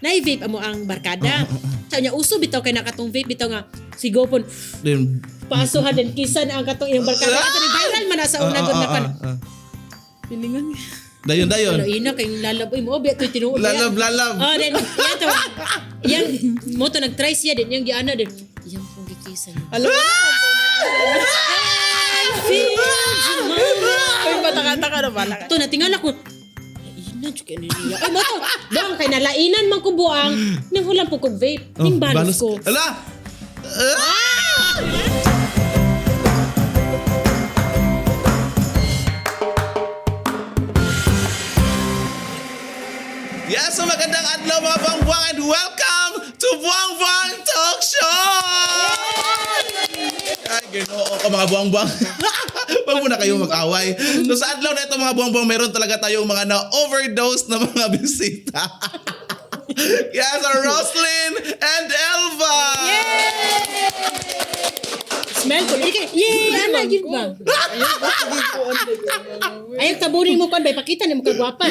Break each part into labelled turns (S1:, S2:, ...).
S1: Na-vape amo ang barkada. Sa niya uso bitaw kay nakatong vape bitaw nga sigo pon
S2: Then,
S1: pasuhan din kisan ang katong iyang barkada. Ato ni viral man na sa una gud na kan.
S3: Pilingan.
S2: Dayon, dayon.
S1: Pero ina kay lalab uy mo biya to'y tinuod.
S2: Lalab, lalab.
S1: Oh, then yan to. Yang mo to nag-try siya din yang giana din. Yang pong gikisan.
S3: Alam mo,
S1: I feel the moment.
S3: ay, pataka-taka na pala.
S1: Ito, natingala ko. Lainan, jud kay niya. Ay, mo to. Dong, kay nalainan man ko buang. Nang hulang po kog vape. Ning balos ko.
S2: Ala! Ah! Yes, so magandang adlaw, mga buwang-buwang, and welcome to Buwang Buwang Talk Show! Ay, ginoo ko, mga buwang-buwang. Wag muna kayong mag-away. So sa adlaw na ito, mga buwang-buwang, meron talaga tayong mga na-overdose na mga bisita. Yes, our Roslyn and Elva!
S1: Smell ko. Ikay, yay! Ana, yun ba? Ay, tabunin mo kon bay pakita ni mo kagwapan.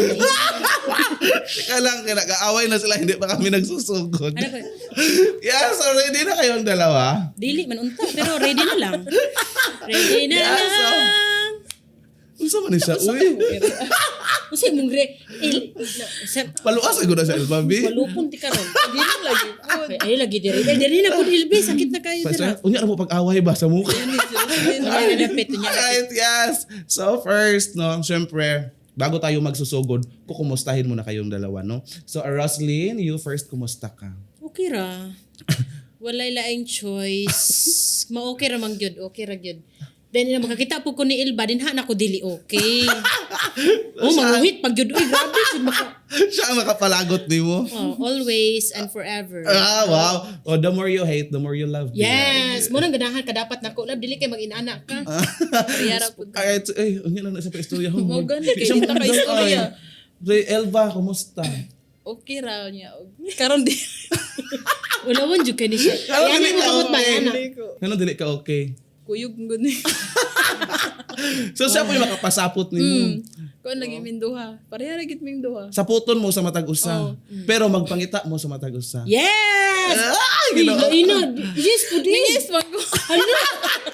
S2: Teka lang, nag-aaway na sila, hindi pa kami nagsusugod.
S1: Ano ba?
S2: Yes, so ready na kayong dalawa?
S1: Dili man unta, pero ready na lang. Ready na
S2: Yes, so-
S1: lang.
S2: Unsa man ni siya? Uy,
S1: Unsay mong re il, na, sa
S2: paluas ako na sa Elva, B.
S1: walupon ti karon.
S3: Hindi na lagi po.
S1: Ay, ay lagi diri. Ay diri na pud ilbi, sakit na kayo dira.
S2: Unya na mo pag-away ba sa mukha?
S1: Ay, napit niya.
S2: Alright, yes. So first, no, syempre, bago tayo magsusugod, kukumustahin muna kayong dalawa, no? So, Roslyn, you first, kumusta ka?
S1: Okay ra. Walay laing choice. Ma-okay ra man gyud, okay ra gyud. Then ina makakita po ko ni Ilba din ha na ko dili okay. Oh, manguhit pag gyud uy grabe jud maka.
S2: Siya ang makapalagot ni mo.
S1: Oh, always and forever.
S2: Ah, wow. Oh, the more you hate, the more you love.
S1: Yes, mo nang ganahan ka dapat nako lab dili kay mag-inana ka.
S3: Kaya po.
S2: Alright, so, eh, unya na na sa istorya.
S3: Mo gani, kay di ta ka istorya.
S2: Ray Elva, kumusta?
S3: Okay ra niya. Karon di.
S1: Ulawon jud kay ni siya.
S2: Karon
S1: Ay, ano
S2: dili
S1: mo
S2: ka
S1: kamot ba
S2: okay.
S1: ana?
S2: Ano dili ka okay?
S3: Kuyog gud ni.
S2: So siya po yung makapasapot nimo.
S3: Kuan lagi min duha. Pareha ra gid ming duha.
S2: Saputon mo sa matag usa. Pero magpangita mo sa matag usa.
S1: Yes!
S2: Ah,
S1: Uy,
S2: ginoo.
S1: laina. Yes, pud eh.
S3: Yes, man ko.
S1: Hala,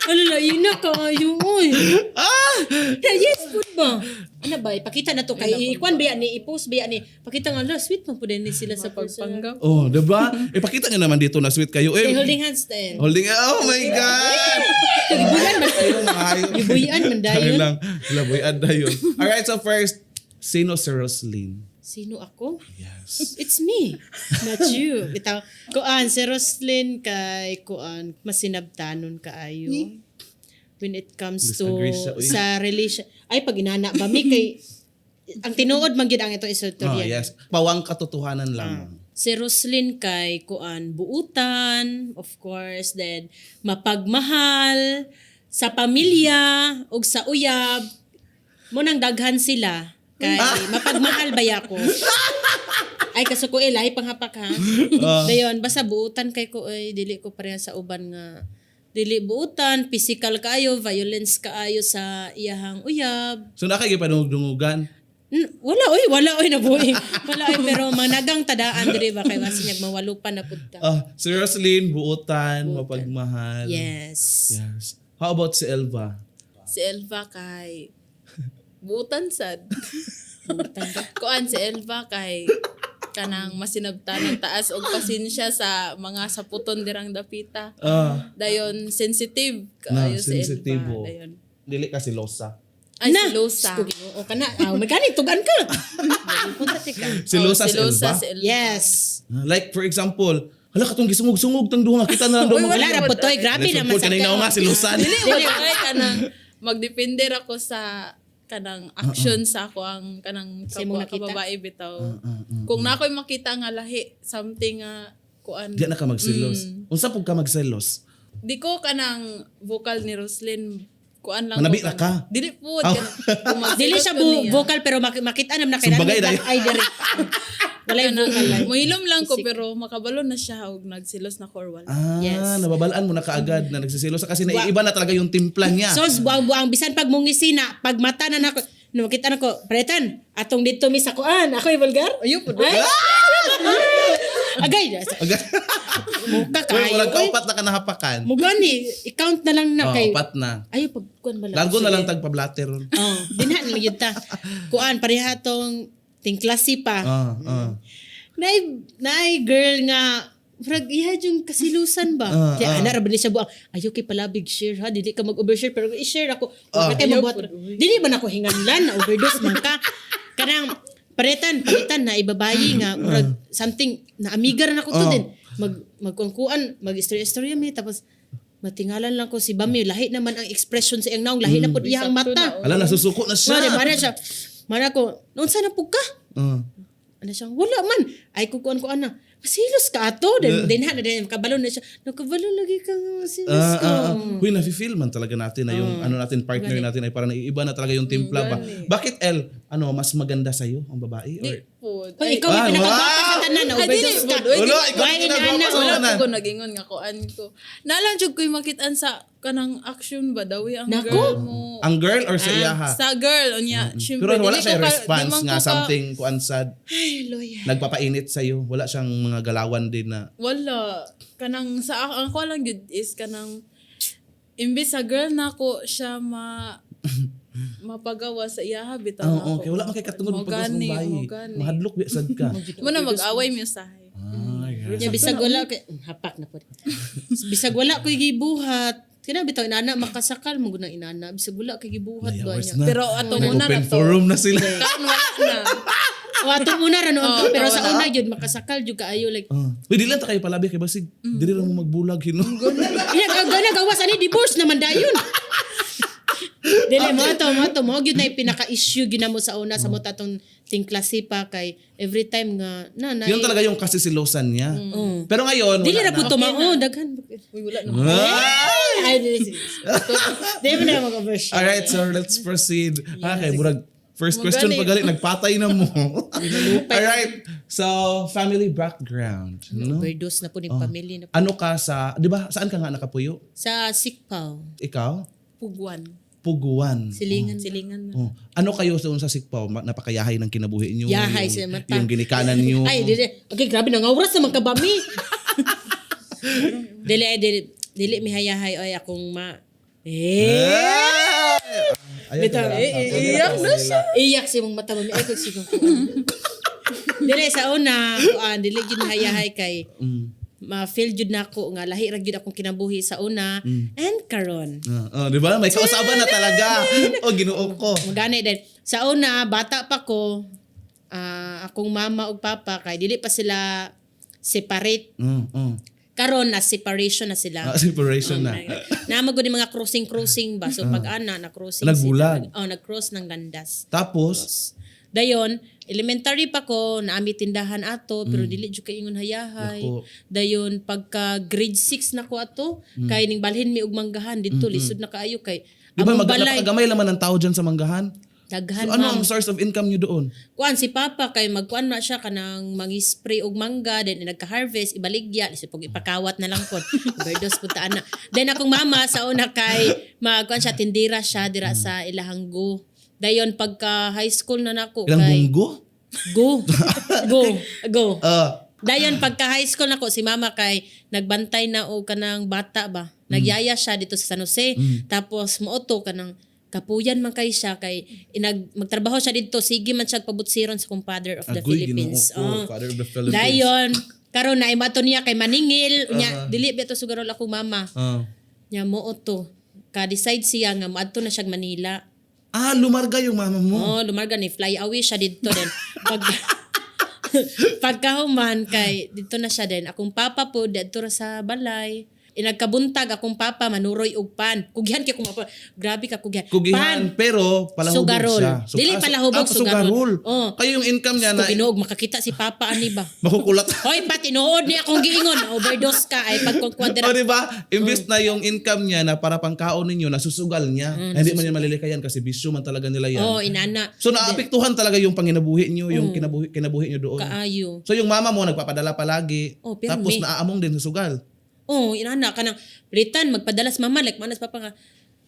S1: hala, laina kaayo oy.
S2: Ah!
S1: Yes, pud ba? Ano ba, ipakita na to kay ikuan ba ni i-post ba ni pakita nga la sweet man pud ni sila sa personal.
S3: Pagpanggap.
S2: Oh, 'di ba? Ipakita niyo naman dito na sweet kayo.
S1: Eh,
S2: Eh,
S1: holding hands then.
S2: holding. Oh my God.
S1: Gibuyan man.
S2: Ayun, maayo.
S1: Gibuyan man
S2: Sabi
S1: dayon.
S2: lang, labuyan dayon. Alright, so first, sino si Roslyn?
S1: Sino ako?
S2: Yes.
S1: It's me, not you. Bitaw, kuan si Roslyn kay kuan masinabtanon kaayo. When it comes to
S2: Disagree siya, uy.
S1: sa relation. Ay pag inana ba mi kay ang tinuod man gyud ang itong
S2: Oh,
S1: istorya.
S2: yes. Pawang katotohanan lamang.
S1: Si Roslyn kay kuan buutan, of course, then mapagmahal sa pamilya ug sa uyab. Mo nang daghan sila kay mapagmahal ba ko. Ay kasuko eh lahi panghapak ha. Dayon basta buutan kay ko ay dili ko pareha sa uban nga dili buutan, physical kaayo, violence kaayo sa iyahang uyab.
S2: So nakagipanugdungugan.
S1: Wala oy, wala oy nabuhi. Wala oy pero managang tadaan diri ba kay wasin nag mawalupan na pud ta.
S2: Ah, si Roslyn, buutan, mapagmahal.
S1: Yes.
S2: Yes. How about si Elva?
S3: Si Elva kay buutan sad. Kuan si Elva kay kanang masinabtan taas og pasensya sa mga saputon dirang dapita.
S2: Ah,
S3: Dayon sensitive
S2: na,
S3: kaayo si Elva.
S2: sensitibo.
S3: Dayon.
S2: Dili ka si Losa.
S3: Ay,
S1: Na.
S3: si Losa.
S1: O kana, ah, may gani tugan ka. Punta ti ka.
S2: Si Losa
S3: Oh,
S2: si
S3: si Losa,
S2: Elva?
S3: si Elva.
S1: Yes.
S2: Like for example, hala katong gisungog-sungog tang duha kita na lang daw.
S1: Wala ra po toy, grabe naman
S2: sa kanay nga si Lusan.
S3: Dili wala kay kanang magdepende ra ko sa kanang action sa ako ang kanang
S1: Sa imong
S3: kapwa
S1: nakita?
S3: kababae bitaw. Kung na ako'y makita nga lahi something nga kuan.
S2: Di na ka magselos. Unsa pud ka magselos?
S3: Di ko kanang vocal ni Roslyn kuan lang
S2: Manabi
S3: ko
S2: ra ka?
S3: Dili po.
S2: Oh.
S3: Kanang, kung magselos
S1: Dili siya
S3: ko niya,
S1: vocal pero makita nam na kay
S2: Sumbagay
S1: black
S2: dayon.
S1: eye diri. Walay
S3: kanang,
S1: vocal lang.
S3: Muhilom lang ko pero makabalo na siya og nagselos na ko or wala.
S2: Ah,
S1: Yes.
S2: nababalaan mo na kaagad na nagsiselos kasi naiiba na talaga yung timpla niya.
S1: So buang-buang bisan pag mungisina, pag mata na nako, no, makita nako, pretan, atong dito mi sa kuan, ako vulgar.
S3: Ayun po.
S1: Ay! Agay. Muka
S2: Uy,
S1: kayo.
S2: walang
S1: Oy.
S2: kaupat na ka nahapakan.
S1: Mugani, i-count na lang na
S2: Oh,
S1: kay.
S2: upat na.
S1: Ayo pag kuan ba lang.
S2: Largo na lang tagpa-blatter.
S1: Oh, dinha na gyud ta. Kuan pareha tong tingklase pa.
S2: Ah.
S1: Naay naay girl nga frag iya yung kasilusan ba. Kaya ana ra ba ni siya buang. Ayo kay palabig share ha, dili ka mag-overshare pero i-share ako. Wa kay mabuhat. Dili ba nako hinganlan na overdose man ka. Kanang paretan palitan na ibabayi nga murag something na amiga ra nako to din. Mag magkuan mag-istorya-istorya mi tapos matingalan lang ko si Bami, lahi naman ang expression sa iyang naong, lahi na pud iyang
S3: Sakto
S1: mata.
S3: na,
S2: Ala, nasusuko na siya.
S1: Mare, mare siya. Mare ako, noon sana pug ka? Ano siya, wala man. Ay, kukuan ko ana. Masilos ka ato. Then, ha, then, kabalo na siya. Nakabalo lagi ka nga, masilos ka.
S2: Huy, nafe-feel man talaga natin na yung ano natin, partner natin ay parang naiiba na talaga yung timpla ba. Bakit, El, ano, mas maganda sa'yo ang babae? Or...
S3: Di po.
S1: Hoy, ikaw yung
S2: Ah,
S1: pinakagwapa
S2: wow!
S1: sa tanan, na
S3: Ay, dili
S1: overdose ka.
S3: po. Uy,
S2: Wala,
S3: dili-
S2: ikaw yung
S1: Why
S2: pinakagwapa
S1: inana?
S2: sa
S3: Wala
S2: tanan.
S3: po ko nagingon nga kuan ko. Nalang jud ko'y makitaan sa kanang action ba daw ang
S1: Nako.
S3: girl mo.
S2: Ang girl or sa iya ha?
S3: Sa girl unya, syempre
S2: Pero wala
S3: dili
S2: siya
S3: ko di
S2: response
S3: man
S2: nga
S3: ko ka-
S2: something kuan sad
S1: Ay, loya.
S2: nagpapainit sa'yo. Wala siyang mga galawan din na
S3: Wala. Kanang sa ang ako lang gyud is kanang imbis sa girl nako siya ma mapagawa sa iya bitaw
S2: Oo,
S3: nako.
S2: okay. Wala man kay katungod
S3: Mo
S2: pag ng
S3: gani,
S2: bayi.
S3: mo gani.
S2: Mahadlok bi sad ka.
S3: Muna mag-away mi usahay.
S2: Ay,
S1: Nya, bisag wala kay hapak na po. Bisag wala ko'y gibuhat. Kina bitaw inana makasakal mo gunang inana. Bisag wala kay gibuhat ba
S2: Layawers
S1: niya.
S2: na.
S3: Pero ato muna
S2: Nag-open
S3: na to.
S2: forum na sila.
S3: Kan wala na.
S1: O ato muna ra noon to,
S3: Oo,
S1: pero sa
S3: wala.
S1: una yun makasakal jud kaayo like
S2: Ah. Uy, di lang ta kayo palabi kay basig. Dili ra mo magbulag hino.
S1: Ina gawas ani divorce naman dayon. Dili mo to mo gyud na yung pinaka-issue gyud na mo sa una sa mo tatong ting klase pa kay every time nga na na
S2: Yun talaga yung kasisilosan niya.
S1: Mm.
S2: Pero ngayon,
S1: Dili
S2: wala
S1: ra pud
S2: na.
S1: to mao daghan.
S3: Uy, wala na.
S2: Ah!
S1: Ay dili. Dili mo na mag-overshare.
S2: Alright, sir, let's proceed. Okay, murag first
S3: Mo
S2: question
S3: gani.
S2: pa gali, nagpatay na mo. Alright, so family background. No?
S1: Overdose na po ni pamilya na po.
S2: Ano ka sa, di ba, saan ka nga nakapuyo?
S1: Sa Sikpaw.
S2: Ikaw?
S3: Pugwan.
S2: Puguan.
S1: Silingan.
S3: Silingan na.
S2: Oh. Ano kayo doon sa Sikpaw? Napakayahay ng kinabuhi niyo.
S1: Yahay
S2: yung,
S1: sa mata.
S2: Yung ginikanan niyo.
S1: Ay, dili. Okay, grabe nangawras naman ka ba mi? Dili ay dili dili mihayahay oy akong ma. Eh.
S2: Ayun,
S1: Bitaw,
S2: wala.
S1: eh,
S3: iyak na siya.
S1: Iyak si mong mata mami. Ay, kung sigong kuan. Dili sa una, kuan dili gyud hayahay kay ma-feel jud nako nga lahi ra gyud akong kinabuhi sa una and karon.
S2: Ah, oh, di ba? May kausaban na talaga. Oh, Ginoo ko.
S1: Magani din. Sa una, bata pa ko, akong mama ug papa kay dili pa sila separate. Karon na separation na sila.
S2: Ah, separation na.
S1: Naman gud yung mga crossing-crossing ba. So pag ana na crossing
S2: Nagbulag.
S1: sila. Oh, nag-cross ng landas.
S2: Tapos,
S1: Dayon, elementary pa ko, naami tindahan ato, pero dili jud kay ingon hayahay.
S2: Nako.
S1: Dayon pagka grade 6 na ko ato, kay ning balhin mi og manggahan didto lisod na kaayo kay
S2: di ba
S1: among balay
S2: napakamay laman ng tao dyan sa manggahan?
S1: daghan
S2: So, ano
S1: ma'am.
S2: ang source of income nyo doon?
S1: Kuan si papa kay magkuan na siya kanang mangi-spray og mangga then nagka-harvest ibaligya lisod pag ipakawat na lang pod. Overdose pud ta ana. Then akong mama sa una kay magkuan siya tindira siya dira sa ilahang go. Dayon pagka high school na nako
S2: Ilang
S1: kay
S2: bunggo?
S1: go go go. Dayon pagka high school nako si mama kay nagbantay na og kanang bata ba. Nagyaya siya dito sa San Jose. Tapos mooto kanang kapuyan man kay siya kay inag magtrabaho siya didto sige man siya pabutsiron sa kong father of the
S2: Agoy,
S1: Philippines.
S2: Ginoo ko,
S1: Oh.
S2: Father of the Philippines.
S1: Dayon karon na imato niya kay maningil unya dili ba to sugarol akong mama. Nya mooto ka-decide siya nga moadto na siya Manila.
S2: Ah, lumarga yung mama mo.
S1: Oh, lumarga ni fly away siya didto din. Pag pagkahuman kay didto na siya din. Akong papa po didto ra sa balay. Inagkabuntag akong papa manuroy og pan. Kugihan kay kung grabe ka kugihan. Pan.
S2: Kugihan, pero palahubog
S1: Sugarol.
S2: siya.
S1: Dili palahubog,
S2: sugarol.
S1: sugarol. Oh.
S2: Kayo yung income niya na
S1: Kung Ginoog makakita si papa ani ba.
S2: makukulat.
S1: Hoy, pa tinuod ni akong giingon, overdose ka ay pagkukuan
S2: O, di ba? Imbis na yung income niya na para pangkaon ninyo, nasusugal niya. Hindi man niya malilikayan kasi bisyo man talaga nila yan.
S1: Oh, inana.
S2: So naapektuhan talaga yung panginabuhi niyo, yung kinabuhi niyo doon.
S1: Kaayo.
S2: So yung mama mo nagpapadala palagi,
S1: Oh, pero
S2: tapos
S1: may-
S2: naaamong din sa sugal.
S1: Oh, inana kanang pilitan magpadalas mama like manas papa nga.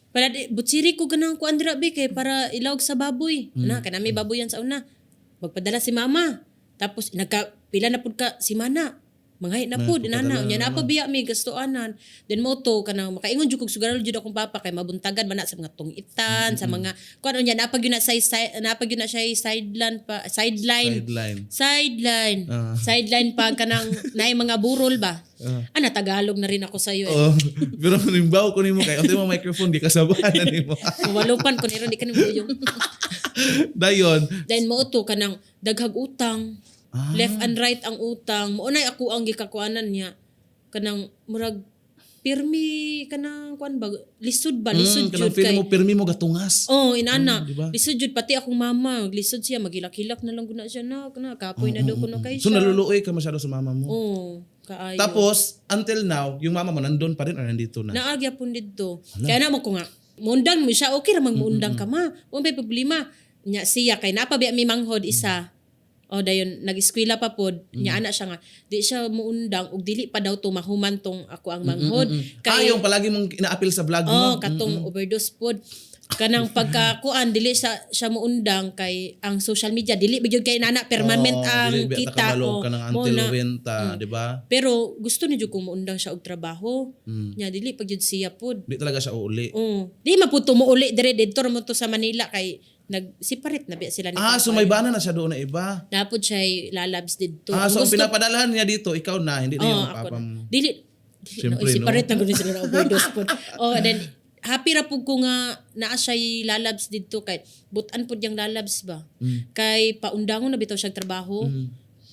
S1: Para di, butsiri ko ganang kuan dira be kay para ilawg sa baboy. Na kay nami baboy yan sa una. Magpadala si mama. Tapos nagka pila na pud ka si mana. Mangay na pud
S2: Mga
S1: inana
S2: pagkadala
S1: nya
S2: naman.
S1: na pa biya mi gastuanan. Then mo to kanang makaingon jud kog sugaral jud akong papa kay mabuntagan man na sa mga tungitan, sa mga kuan unya naa pa gyud na sa naa pa gyud na siya sideline pa sideline
S2: Sideline.
S1: sideline
S2: Ah.
S1: sideline pa kanang naay mga burol ba. Ah, na Tagalog na rin ako sa iyo eh.
S2: Oh, pero nimbaw ko nimo kay unti mo microphone di kasabahan na nimo.
S1: Mawalupan ko niro di ka nimo yung
S2: Dayon.
S1: Then mo to kanang daghag utang. Left and right ang utang. Mo nay ako ang gikakuanan niya. Kanang murag pirmi kanang kuan ba lisod ba lisod
S2: Kanang
S1: jud
S2: feeling
S1: kay
S2: mo pirmi mo gatungas.
S1: Oh, inana.
S2: Di ba?
S1: Lisod jud pati akong mama, lisod siya maghilak-hilak na lang guna siya na, na kapoy na daw kuno kay
S2: So
S1: siya.
S2: naluluoy ka masyado sa mama mo.
S1: Oh, kaayo.
S2: Tapos until now, yung mama mo nandun pa rin or nandito na?
S1: Naagya pun didto. Kaya na mo ko nga, muundang mo siya, okay ra mang muundang ka ma. Wa may problema. Nya siya kay napabiya mi manghod isa. O dayon nag-eskwela pa pod, nya ana siya nga di siya muundang ug dili pa daw to mahuman tong ako ang manghod.
S2: Ah, yung palagi mong ina-appeal sa vlog mo.
S1: Oh, katong overdose pod. Kanang pagkakuan dili siya siya muundang kay ang social media dili ba gyud kay nana permanent
S2: Oo,
S1: ang
S2: dili biya
S1: kita
S2: ta kabalo
S1: oh,
S2: ka ng
S1: mo
S2: until
S1: na.
S2: renta, di ba?
S1: Pero gusto ni jud kong muundang siya og trabaho. Nya dili pag jud siya pod.
S2: Di talaga siya uuli.
S1: Oo. Di man po tumuuli dire didto ra mo to sa Manila kay nag-separate na biya sila ni
S2: Ah,
S1: Papa.
S2: so may bana na siya doon na iba.
S1: Napod siya lalabs didto.
S2: Ah,
S1: Ang
S2: so ang
S1: gusto-
S2: pinapadalhan niya dito, ikaw na, hindi na
S1: Oo,
S2: yung
S1: ako
S2: papa
S1: na.
S2: mo.
S1: Dili dili no,
S2: Siyempre, no?
S1: separate na gud sila na overdose pod. Oh, and then happy ra pud ko nga naa siya lalabs didto kay butan pud yang lalabs ba. Kay paundangon na bitaw siya trabaho.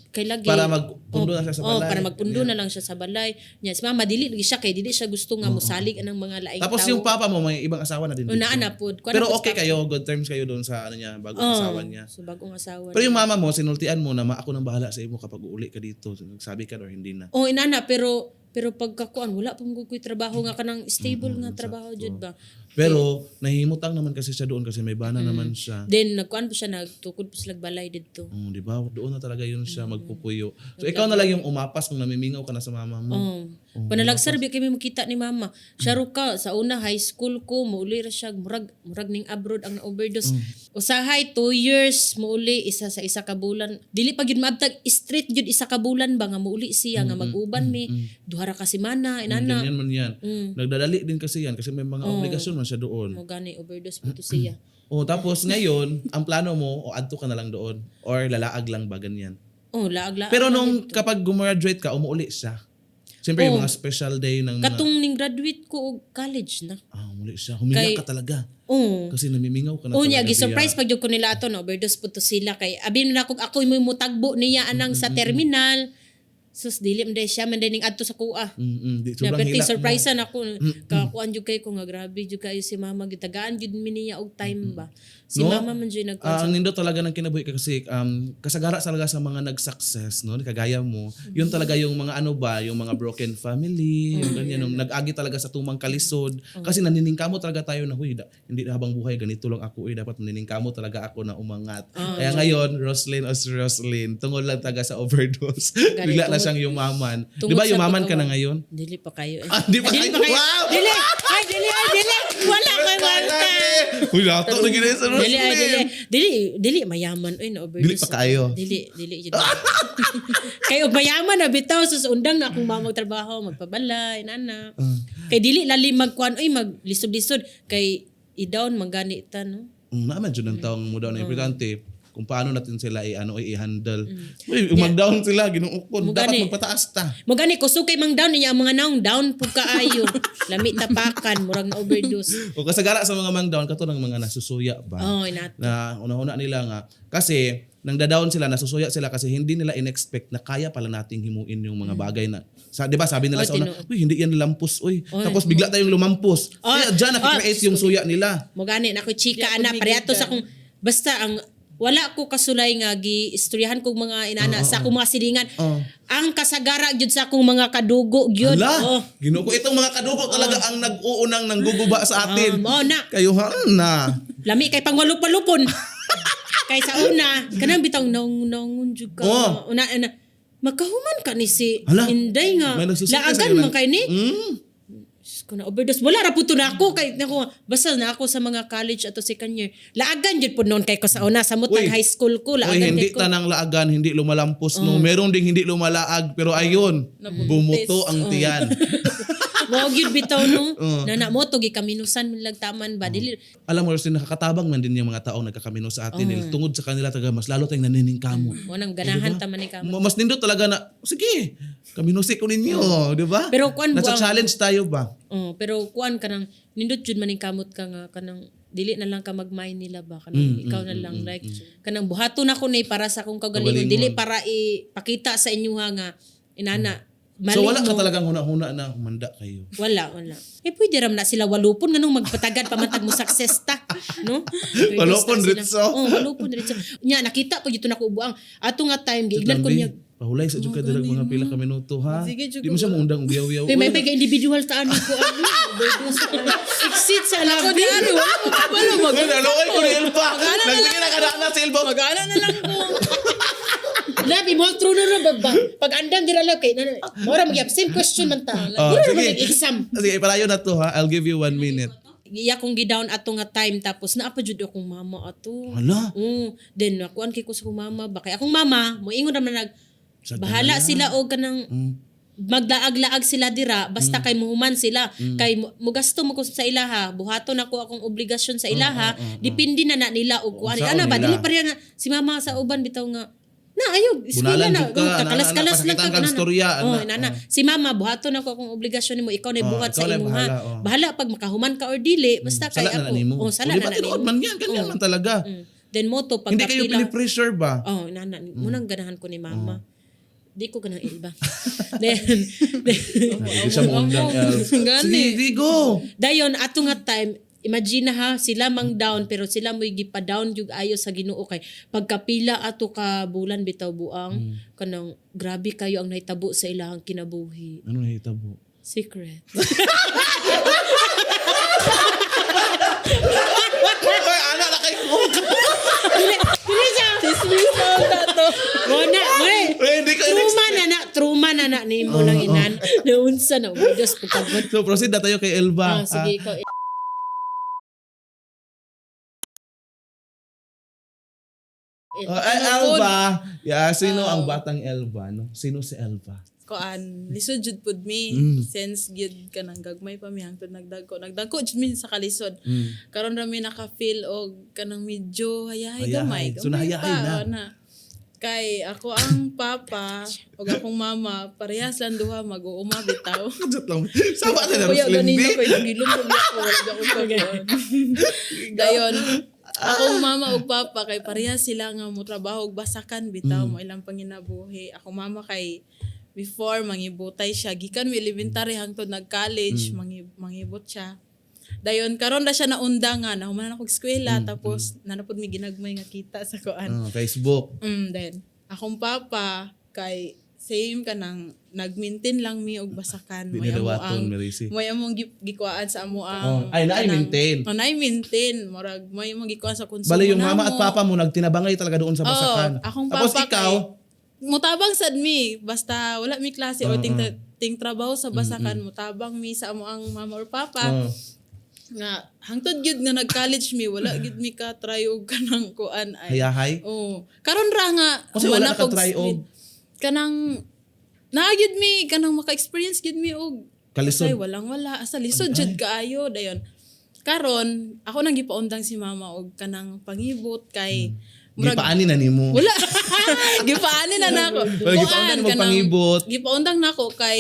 S1: Kay lagi
S2: Para magpundo na siya sa
S1: Oh,
S2: balay.
S1: para magpundo na lang siya sa balay. Nya si mama dili lagi siya kay dili siya gusto nga mosalig anang mga laing
S2: Tapos
S1: tao.
S2: yung papa mo, may ibang asawa na din
S1: Oh,
S2: dito.
S1: naa na pod. Kuan na
S2: Pero
S1: pod
S2: okay
S1: sa-
S2: kayo, good terms kayo doon sa ano niya, bagong
S1: Oo,
S2: asawa niya.
S1: So bagong asawa.
S2: Pero yung mama mo, sinultian mo na ma, ako nang bahala sa imo kapag uuli ka dito. Nagsabi ka or hindi na.
S1: Oh, inana pero pero pagkakuan wala pa mo ko'y trabaho nga kanang stable nga trabaho jud ba.
S2: Pero nahihimutang naman kasi siya doon kasi may bana naman siya.
S1: Then nagkuan pa siya nagtukod pa sila balay didto.
S2: Oh, di ba? Doon na talaga yun siya magpupuyo. So ikaw na lang yung umapas kung namimingaw ka na sa mama mo.
S1: Oh. Panalagsar bi kami makita ni mama. Siya ro ka sa una high school ko muuli ra siya murag murag ning abroad ang na-overdose. Usahay 2 years muuli isa sa isa ka bulan. Dili pa gyud maabtag straight gyud isa ka bulan ba nga muuli siya nga mag-uban mi duha ra ka semana inana.
S2: Ganyan man yan. Nagdadali din kasi yan kasi may mga obligasyon man siya doon.
S1: Mo gani overdose po to siya.
S2: Oh, tapos ngayon, ang plano mo, o adto ka na lang doon or lalaag lang ba ganyan.
S1: Oh, laag-laag.
S2: Pero nung kapag gumraduate ka, umuuli siya. Siyempre yung mga special day ng mga
S1: Katong ning graduate ko og college na.
S2: Ah, umuli siya. Humiyak ka talaga.
S1: Oh.
S2: Kasi namimingaw ka na
S1: Oh, niya
S2: talaga.
S1: gi-surprise pag jud ko nila ato no, overdose po to sila kay abi na ako ako mo mutagbo niya anang sa terminal. Sus dili man day siya man day ning adto sa kuha.
S2: Di,
S1: Na
S2: sobrang
S1: perti
S2: hilak mo.
S1: surprise na ako kakuan jud kay ko nga grabe jud kayo si mama gitagaan jud mi niya og time ba. Si
S2: No?
S1: mama man jud nagkuan.
S2: Ah, ang nindo talaga ng kinabuhi ka kasi kasagara talaga sa mga nag-success, no? Kagaya mo. Yun talaga yung mga ano ba, yung mga broken family, yung ganyan, yung nag-agi talaga sa tumang kalisod. Kasi naniningkamo talaga tayo na, huy, hindi na habang buhay, ganito lang ako, uy, dapat naniningkamo talaga ako na umangat. Kaya ngayon, Roslyn o si Roslyn, tungod lang talaga sa overdose. Bigla na siyang yumaman. Di
S1: Tungod
S2: ba
S1: sa
S2: yumaman ka na
S1: pagkawa-
S2: ngayon?
S1: Dili pa kayo eh.
S2: Ah, di pa
S1: Dili
S2: kayo?
S1: pa kayo.
S2: Wow!
S1: Dili! Ay, dili, ay, dili! Wala kay Walter!
S2: Uy, lato na gina sa
S1: Dili, ay, dili.
S2: Roslyn.
S1: Dili, dili, mayaman. Uy, na-overdose.
S2: Dili pa kayo.
S1: Dili, dili. Jud. Kay og mayaman na bitaw sus undang na akong mama magtrabaho, magpabalay, nana.
S2: Ah.
S1: Kay dili lali magkuan, uy, maglisod-lisod kay i-down manggani ta no.
S2: Naman dyan ang taong mo daw na importante kung paano natin sila i-ano i-handle. Uy, mag-down sila, Ginoo ko. Dapat
S1: Mugani.
S2: magpataas ta.
S1: Mo gani kusog kay mang down niya ang mga naong down pug kaayo. Lami tapakan murag na overdose.
S2: O kasagara sa mga mang-down kato ng mga nasusuya ba?
S1: Oh, inat.
S2: Na una-una nila nga kasi nang dadaon sila nasusuya sila kasi hindi nila inexpect na kaya pala nating himuin yung mga bagay na sa 'di ba sabi nila
S1: Oh,
S2: sa una, uy hindi yan lampos uy.
S1: Oy,
S2: Tapos bigla tayong lumampos.
S1: Oh,
S2: Kaya diyan nakikreate yung suya nila.
S1: Mo gani na ako chika
S3: Di ako
S1: ana pareato
S3: migidan.
S1: sa akong basta ang wala ko kasulay nga gi istoryahan kog mga inana sa akong mga silingan.
S2: Oo.
S1: Ang kasagara gyud sa akong mga kadugo gyud.
S2: Hala,
S1: Oh.
S2: Ginoo ko itong mga kadugo talaga ang nag-uunang nangguguba sa atin.
S1: Mao na.
S2: Kayo ha na.
S1: Lami kay pangwalup-walupon. Kay sa una, kanang bitaw naong naongon jud ka.
S2: Oh.
S1: Una, una, makahuman ka ni si
S2: Hala,
S1: Inday nga.
S2: may nagsusuka
S1: Laagan
S2: sa'yo
S1: man
S2: lang.
S1: kay ni. Diyos ko, na overdose. Wala ra po to na ako kay nako, basta na ako sa mga college ato second year. Laagan jud po noon kay ko sa una sa
S2: Uy.
S1: mutag high school ko,
S2: Uy,
S1: laagan
S2: hindi
S1: kay ko.
S2: tanang laagan, hindi lumalampos no. Meron ding hindi lumalaag, pero ayun,
S3: Nabuntis.
S2: bumuto ang tiyan.
S1: Mao gyud bitaw no.
S2: Oh.
S1: Nana mo to gikaminusan man lagtaman ba dili.
S2: Alam mo, Roslyn, nakakatabang man din yung mga taong nagkakamino sa atin. Eh. Tungod sa kanila talaga, mas lalo tayong naniningkamot.
S1: Mo nang ganahan ta man ni ka.
S2: Mas nindot talaga na, sige, kaminusi ko ninyo, di ba?
S1: Pero kuan
S2: Nasa
S1: buang-
S2: challenge tayo ba?
S1: Oh, pero kuan kanang nindot jud maning kamot ka nga kanang dili na lang ka mag-mind nila ba kanang ikaw na lang like kanang buhaton ako ni para sa akong kaugalingon
S2: Kaugalingon.
S1: dili para ipakita sa inyo ha nga inana mali
S2: So wala ka
S1: mo.
S2: talagang huna-huna na humanda kayo.
S1: Wala, wala. Eh pwede ram na sila walupon nganong magpatagad pamantag mo success ta, no?
S2: Walupon,
S1: Sila.
S2: ritso.
S1: Oh, walupon ritso. Nya nakita po dito na ko ubuang. Ato nga time giignan ko
S2: Lambi,
S1: niya.
S2: Pahulay sa juga dirag mga pila ka minuto ha.
S3: Sige,
S2: Di mo siya maundang uyaw-uyaw.
S1: Kay may pag individual ta ano ko ano. Exit sa
S3: Ako
S1: labi.
S3: di ari wala ko kabalo mag.
S2: Uy, nalokay ko ni Elba.
S3: Mag-ana na
S2: Nagtingin na kada na si Elba.
S3: Mag-ana na lang ko.
S1: Labi mo true na ra ba? Pag andam dira lang kay mora magyap same question man ta.
S2: Oh,
S1: Mura
S2: sige.
S1: man exam.
S2: Sige, palayo na to ha. I'll give you 1 minute.
S1: Iya kong gi-down ato nga time tapos naa pa jud akong mama ato.
S2: Hala.
S1: Then nakuan kay ko sa akong mama ba kay akong mama moingon naman nag
S2: Sa
S1: bahala
S2: dala.
S1: sila og kanang maglaag-laag sila dira basta kay muhuman sila kay mugasto mo ko sa ilaha buhaton ako akong obligasyon sa ilaha depende na na nila og kuan
S2: Unsaon
S1: ana ba
S2: nila?
S1: dili pareha nga si mama sa uban bitaw nga na ayog eskwela
S2: Bunalan
S1: na
S2: jud ka,
S1: oh,
S2: ana,
S1: kakalas-kalas
S2: ana,
S1: lang ka
S2: pasakitan kag
S1: ana.
S2: istorya,
S1: oh
S2: ana.
S1: inana si mama buhaton ako akong obligasyon nimo ikaw na
S2: Oh,
S1: buhat
S2: ikaw
S1: sa
S2: na
S1: imuha
S2: bahala, oh.
S1: bahala pag makahuman ka or dili basta kay
S2: Sala na
S1: ako
S2: na nimo.
S1: oh sala
S2: O, di
S1: na
S2: ba
S1: na
S2: tinuod
S1: nimo.
S2: man yan? Ganyan man talaga.
S1: Then mo to
S2: Hindi kayo
S1: pagkapila
S2: pinipressure ba?
S1: Oh, nana, munang ganahan ko ni mama. Di ko ganang ilba. Then
S2: Hindi siya maundang. El.
S3: Gani.
S2: Sige, di go.
S1: dayon ato nga time, imagine na ha, sila mang down pero sila mo'y gipa-down jug ayo sa Ginoo kay pagkapila ato ka bulan bitaw buang kanang grabe kayo ang nahitabo sa ilahang kinabuhi.
S2: Ano nahitabo?
S1: Secret.
S2: Uy, ana na kay ko.
S1: Dili, dili siya.
S3: Chismis na ta to.
S1: Mo na, we.
S2: Uy, hindi ko
S1: Trauma na na, trauma na na nimo nang inan. Naunsa na overdose pagkagod.
S2: So proceed na tayo kay Elba.
S1: Ah, sige, ikaw.
S2: Oh, ay, Elba. Yeah, sino ang batang Elba, no? Sino si Elba?
S3: Kuan, lisod jud pud mi. Since gyud kanang gagmay pa mi hangtod nagdagko. Nagdagko jud mi sa kalisod. Karon ra mi naka-feel og kanang medyo hayahay
S2: Hayahay.
S3: gamay.
S2: So,
S3: Gamay
S2: nahayahay
S3: pa,
S2: na.
S3: oh, na. Kay ako ang papa ug akong mama parehas lang duha mag-uuma bitaw.
S2: Joke lang. Sama sa na
S3: Kuya,
S2: Roslyn B.
S3: ganina ko yung gilom ko ako, wala ako kakuan. Dayon, akong mama ug papa kay parehas sila nga mo trabaho og basakan bitaw mo ilang panginabuhi. Akong mama kay before mangibutay siya gikan mi elementary hangtod nag-college mangibot siya. Dayon karon ra siya naunda nga nahuman na akong eskwela tapos nanapod mi ginagmay nga kita sa kuan.
S2: Ah, Facebook.
S3: Then, akong papa, kay same ka nang nag-maintain lang mi og basakan.
S2: Di
S3: May amo
S2: niliwaton,
S3: ang
S2: Merisi.
S3: may among gikuhaan sa amo
S2: Oh,
S3: ang
S2: ay, naay
S3: kanang-
S2: maintain.
S3: Oh, naay maintain. Murag may among gikuhaan sa konsumo
S2: Bale, yung mama
S3: namo.
S2: at papa mo nagtinabangay talaga doon sa
S3: Oo,
S2: basakan.
S3: akong
S2: Tapos
S3: papa
S2: ikaw,
S3: kay, mutabang sad mi basta wala mi klase or ting trabaho sa basakan mutabang mi sa amo ang mama or papa
S2: oh,
S3: nga hangtod gyud nga nag-college mi wala gyud mi ka try og kanang kuan ay
S2: hayahay.
S3: Oo. Karon ra nga
S2: Kasi wala
S3: human
S2: ka
S3: akog
S2: try og
S3: split. Kanang naa gyud mi kanang maka-experience gyud mi og
S2: Kalisod.
S3: Ay, walang wala asa lisod jud kaayo dayon. Karon ako nang gipaundang si mama og kanang pangibot kay murag
S2: Gipaani na nimo.
S3: wala. Gipaani na nako.
S2: Wala, gipaundang mo
S3: Kuan, kanang-
S2: pangibot.
S3: Gipaundang nako kay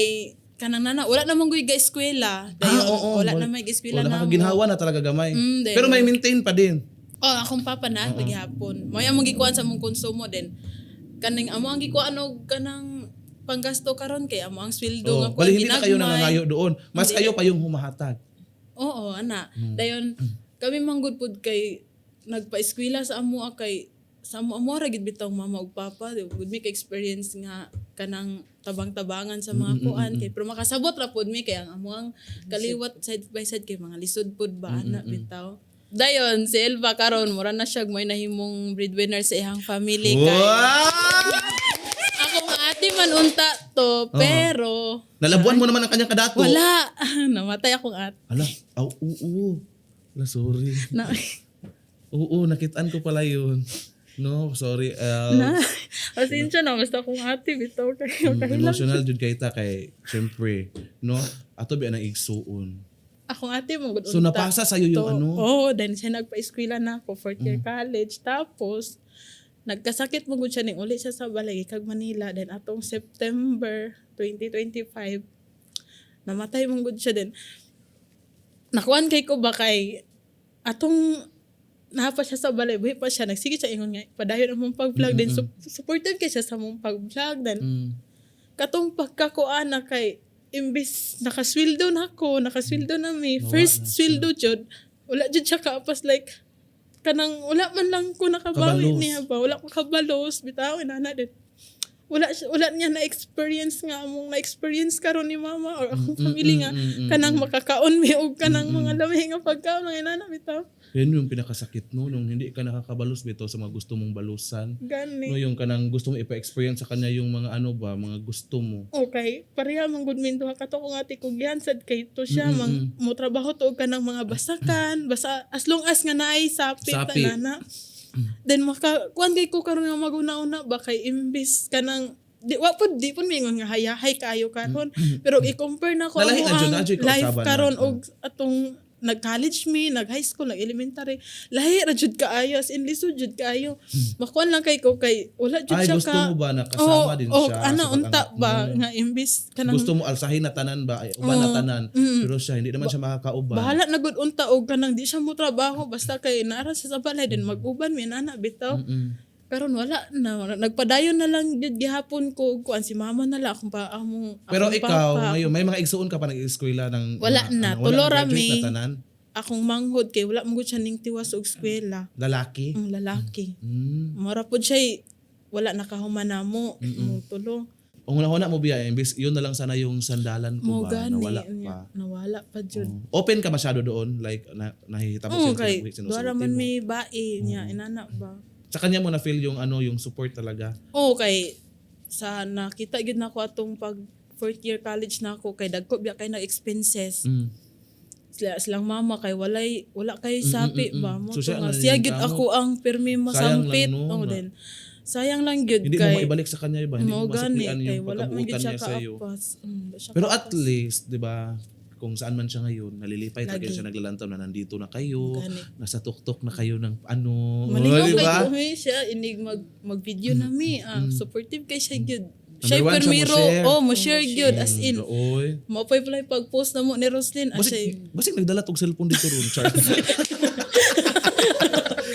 S3: kanang nana wala namang guy ga eskwela.
S2: Ah,
S3: Dayon
S2: oo.
S3: wala na may eskwela
S2: Wala
S3: na.
S2: ginhawa na talaga gamay.
S3: Then-
S2: Pero may maintain pa din.
S3: Oh, akong papa na paghapon. Mo among gikuan sa among konsumo din. Kaning amo ang gikuan og kanang panggasto karon kay amo ang sweldo
S2: Oh,
S3: nga kuan
S2: bali hindi na kayo
S3: ginagmay.
S2: nangangayo doon. Mas kayo pa yung humahatag.
S3: Oo, ana. Dayon kami manggod pud kay nagpa-eskwela sa amo kay sa amo amo ra gid bitaw mama ug papa. Di gud mi ka experience nga kanang tabang-tabangan sa mga kuan kay pero makasabot ra pud mi kay ang amo ang kaliwat side by side kay mga lisod pud ba ana bitaw. Dayon si Elva karon mura na siya may nahimong breadwinner sa iyang family kay
S2: Wow!
S3: akong ate man unta Kadato, pero
S2: Nalabuan mo naman ang kanyang kadato.
S3: wala. Namatay akong ate.
S2: Ala, aw, oo. Ala, sorry.
S3: Na,
S2: Oo, nakitaan ko pala yun. No, sorry, El.
S3: na, pasensya na, basta akong ate, bitaw kayo.
S2: Emotional jud kay ta kay syempre, no? Ato bi ang igsuon.
S3: Akong ate mo gud
S2: So
S3: unta.
S2: napasa sa'yo yung ano? Mm.
S3: Oo, then siya nagpa-eskwela na ako, fourth year college. Tapos, nagkasakit mo gud siya ning uli siya sa balay kag Manila. Then atong September 2025, namatay mo gud siya din. Nakuan kay ko ba kay atong naa pa siya sa balay, buhi pa siya, nagsige siya ingon nga, padayon ang mong pag-vlog, then supportive kay siya sa mong pag-vlog, then katong pagkakuan na kay imbis nakasweldo na ako, nakasweldo na mi,
S2: Nawa
S3: first
S2: na siya.
S3: sweldo jud, wala jud siya kaapas, like kanang wala man lang ko nakabawi
S2: Kabalos.
S3: niya ba, wala ko kabalos bitaw inana din. Wala niya na experience nga among na experience karon ni mama or akong family nga kanang makakaon mi og kanang mga lami nga pagkaon nga inana bitaw.
S2: Yun yung pinakasakit, no, nung hindi ka nakakabalos bitaw sa mga gusto mong balusan.
S3: Gani.
S2: No, yung kanang gusto mo ipa-experience sa kanya yung mga ano ba, mga gusto mo.
S3: Okay, pareha man gud min duha kato kong ate ko giyan sad kay to siya mang mo trabaho to og kanang mga basakan, basta as long as nga naay sapit,
S2: Sapi.
S3: Tanana. Then maka kuan kay ko karon nga maguna-una ba kay imbis kanang di wa pud di pud mingon nga hayahay kaayo karon, pero i-compare na ko
S2: Nalahi
S3: amo
S2: na jud,
S3: ang
S2: na jud
S3: life
S2: kausaban na.
S3: karon og atong nag-college mi, nag-high school, nag-elementary, lahi ra jud kaayo, as in lisod jud kaayo. Makuan lang kay ko kay wala jud
S2: Ay,
S3: siya
S2: gusto
S3: ka
S2: mo ba na kasama
S3: Oo,
S2: din
S3: oo,
S2: siya
S3: ana
S2: sa
S3: unta
S2: pag-angat
S3: ba
S2: mo?
S3: nga imbis kanang
S2: Gusto mo alsahin na tanan ba? Ay, uban na tanan. Pero siya, hindi naman siya makakauban.
S3: Bahala na gud unta og kanang di siya mo trabaho basta kay naara siya sa balay, then mag-uban mi nana bitaw. Karon wala na, nagpadayon na lang gyud gihapon ko kuan si mama na lang akong pa among
S2: Pero
S3: akong
S2: ikaw,
S3: papa,
S2: ngayon, may mga igsuon ka pa nag-eskwela ng
S3: Wala
S2: mga,
S3: na.
S2: ano, wala
S3: Tulo ra
S2: graduate
S3: mi.
S2: na tanan?
S3: Akong manghod kay wala mo gud siya ning tiwas og eskwela.
S2: Lalaki?
S3: Ang lalaki. Mara pud siya wala nakahuman namo mo tulo.
S2: Ang una-una mo biya, imbis, yun na lang sana yung sandalan ko
S3: Mo
S2: ba,
S3: gani
S2: nawala
S3: niya,
S2: pa.
S3: nawala pa jud.
S2: Open ka masyado doon, like nahihita mo
S3: Oo,
S2: siya,
S3: kay
S2: sinusulti
S3: duha ra man
S2: mo.
S3: may bae niya inana ba.
S2: Sa kanya mo na-feel yung ano, yung support talaga.
S3: Oo, kay sa nakita gyud nako atong pag fourth year college na ako kay dagko biya kay na expenses. Sila silang mama kay walay wala kay sapi ba mo
S2: So, siya
S3: to nga
S2: ang
S3: siya gyud
S2: naningkamot.
S3: ako ang pirmi
S2: Sayang lang,
S3: masampit.
S2: no,
S3: Oh, then sayang lang gyud
S2: Hindi
S3: kay
S2: mo maibalik sa kanya iba, hindi
S3: mo
S2: mo
S3: gani
S2: masuklian
S3: kay
S2: yung
S3: wala man gyud
S2: pagkabuutan
S3: siya
S2: niya sa iyo.
S3: kaapas. Wala siya
S2: Pero at
S3: kaapas.
S2: least, 'di ba, kung saan man siya ngayon, nalilipay talaga
S3: Lagi.
S2: siya naglalantaw na nandito na kayo,
S3: Gani.
S2: Nasa tuktok na kayo ng ano,
S3: Malingaw
S2: di
S3: kay
S2: ba?
S3: ko eh, siya inig mag video na mi ah, supportive kay siya gyud. Siya
S2: Number one, siya
S3: permiro,
S2: mo-share.
S3: oh, mo share gyud as in.
S2: Oy.
S3: Maupay pala yung pag-post na mo ni Roslyn. Ah, siya,
S2: Basig, basig nagdala tog cellphone dito ron, char.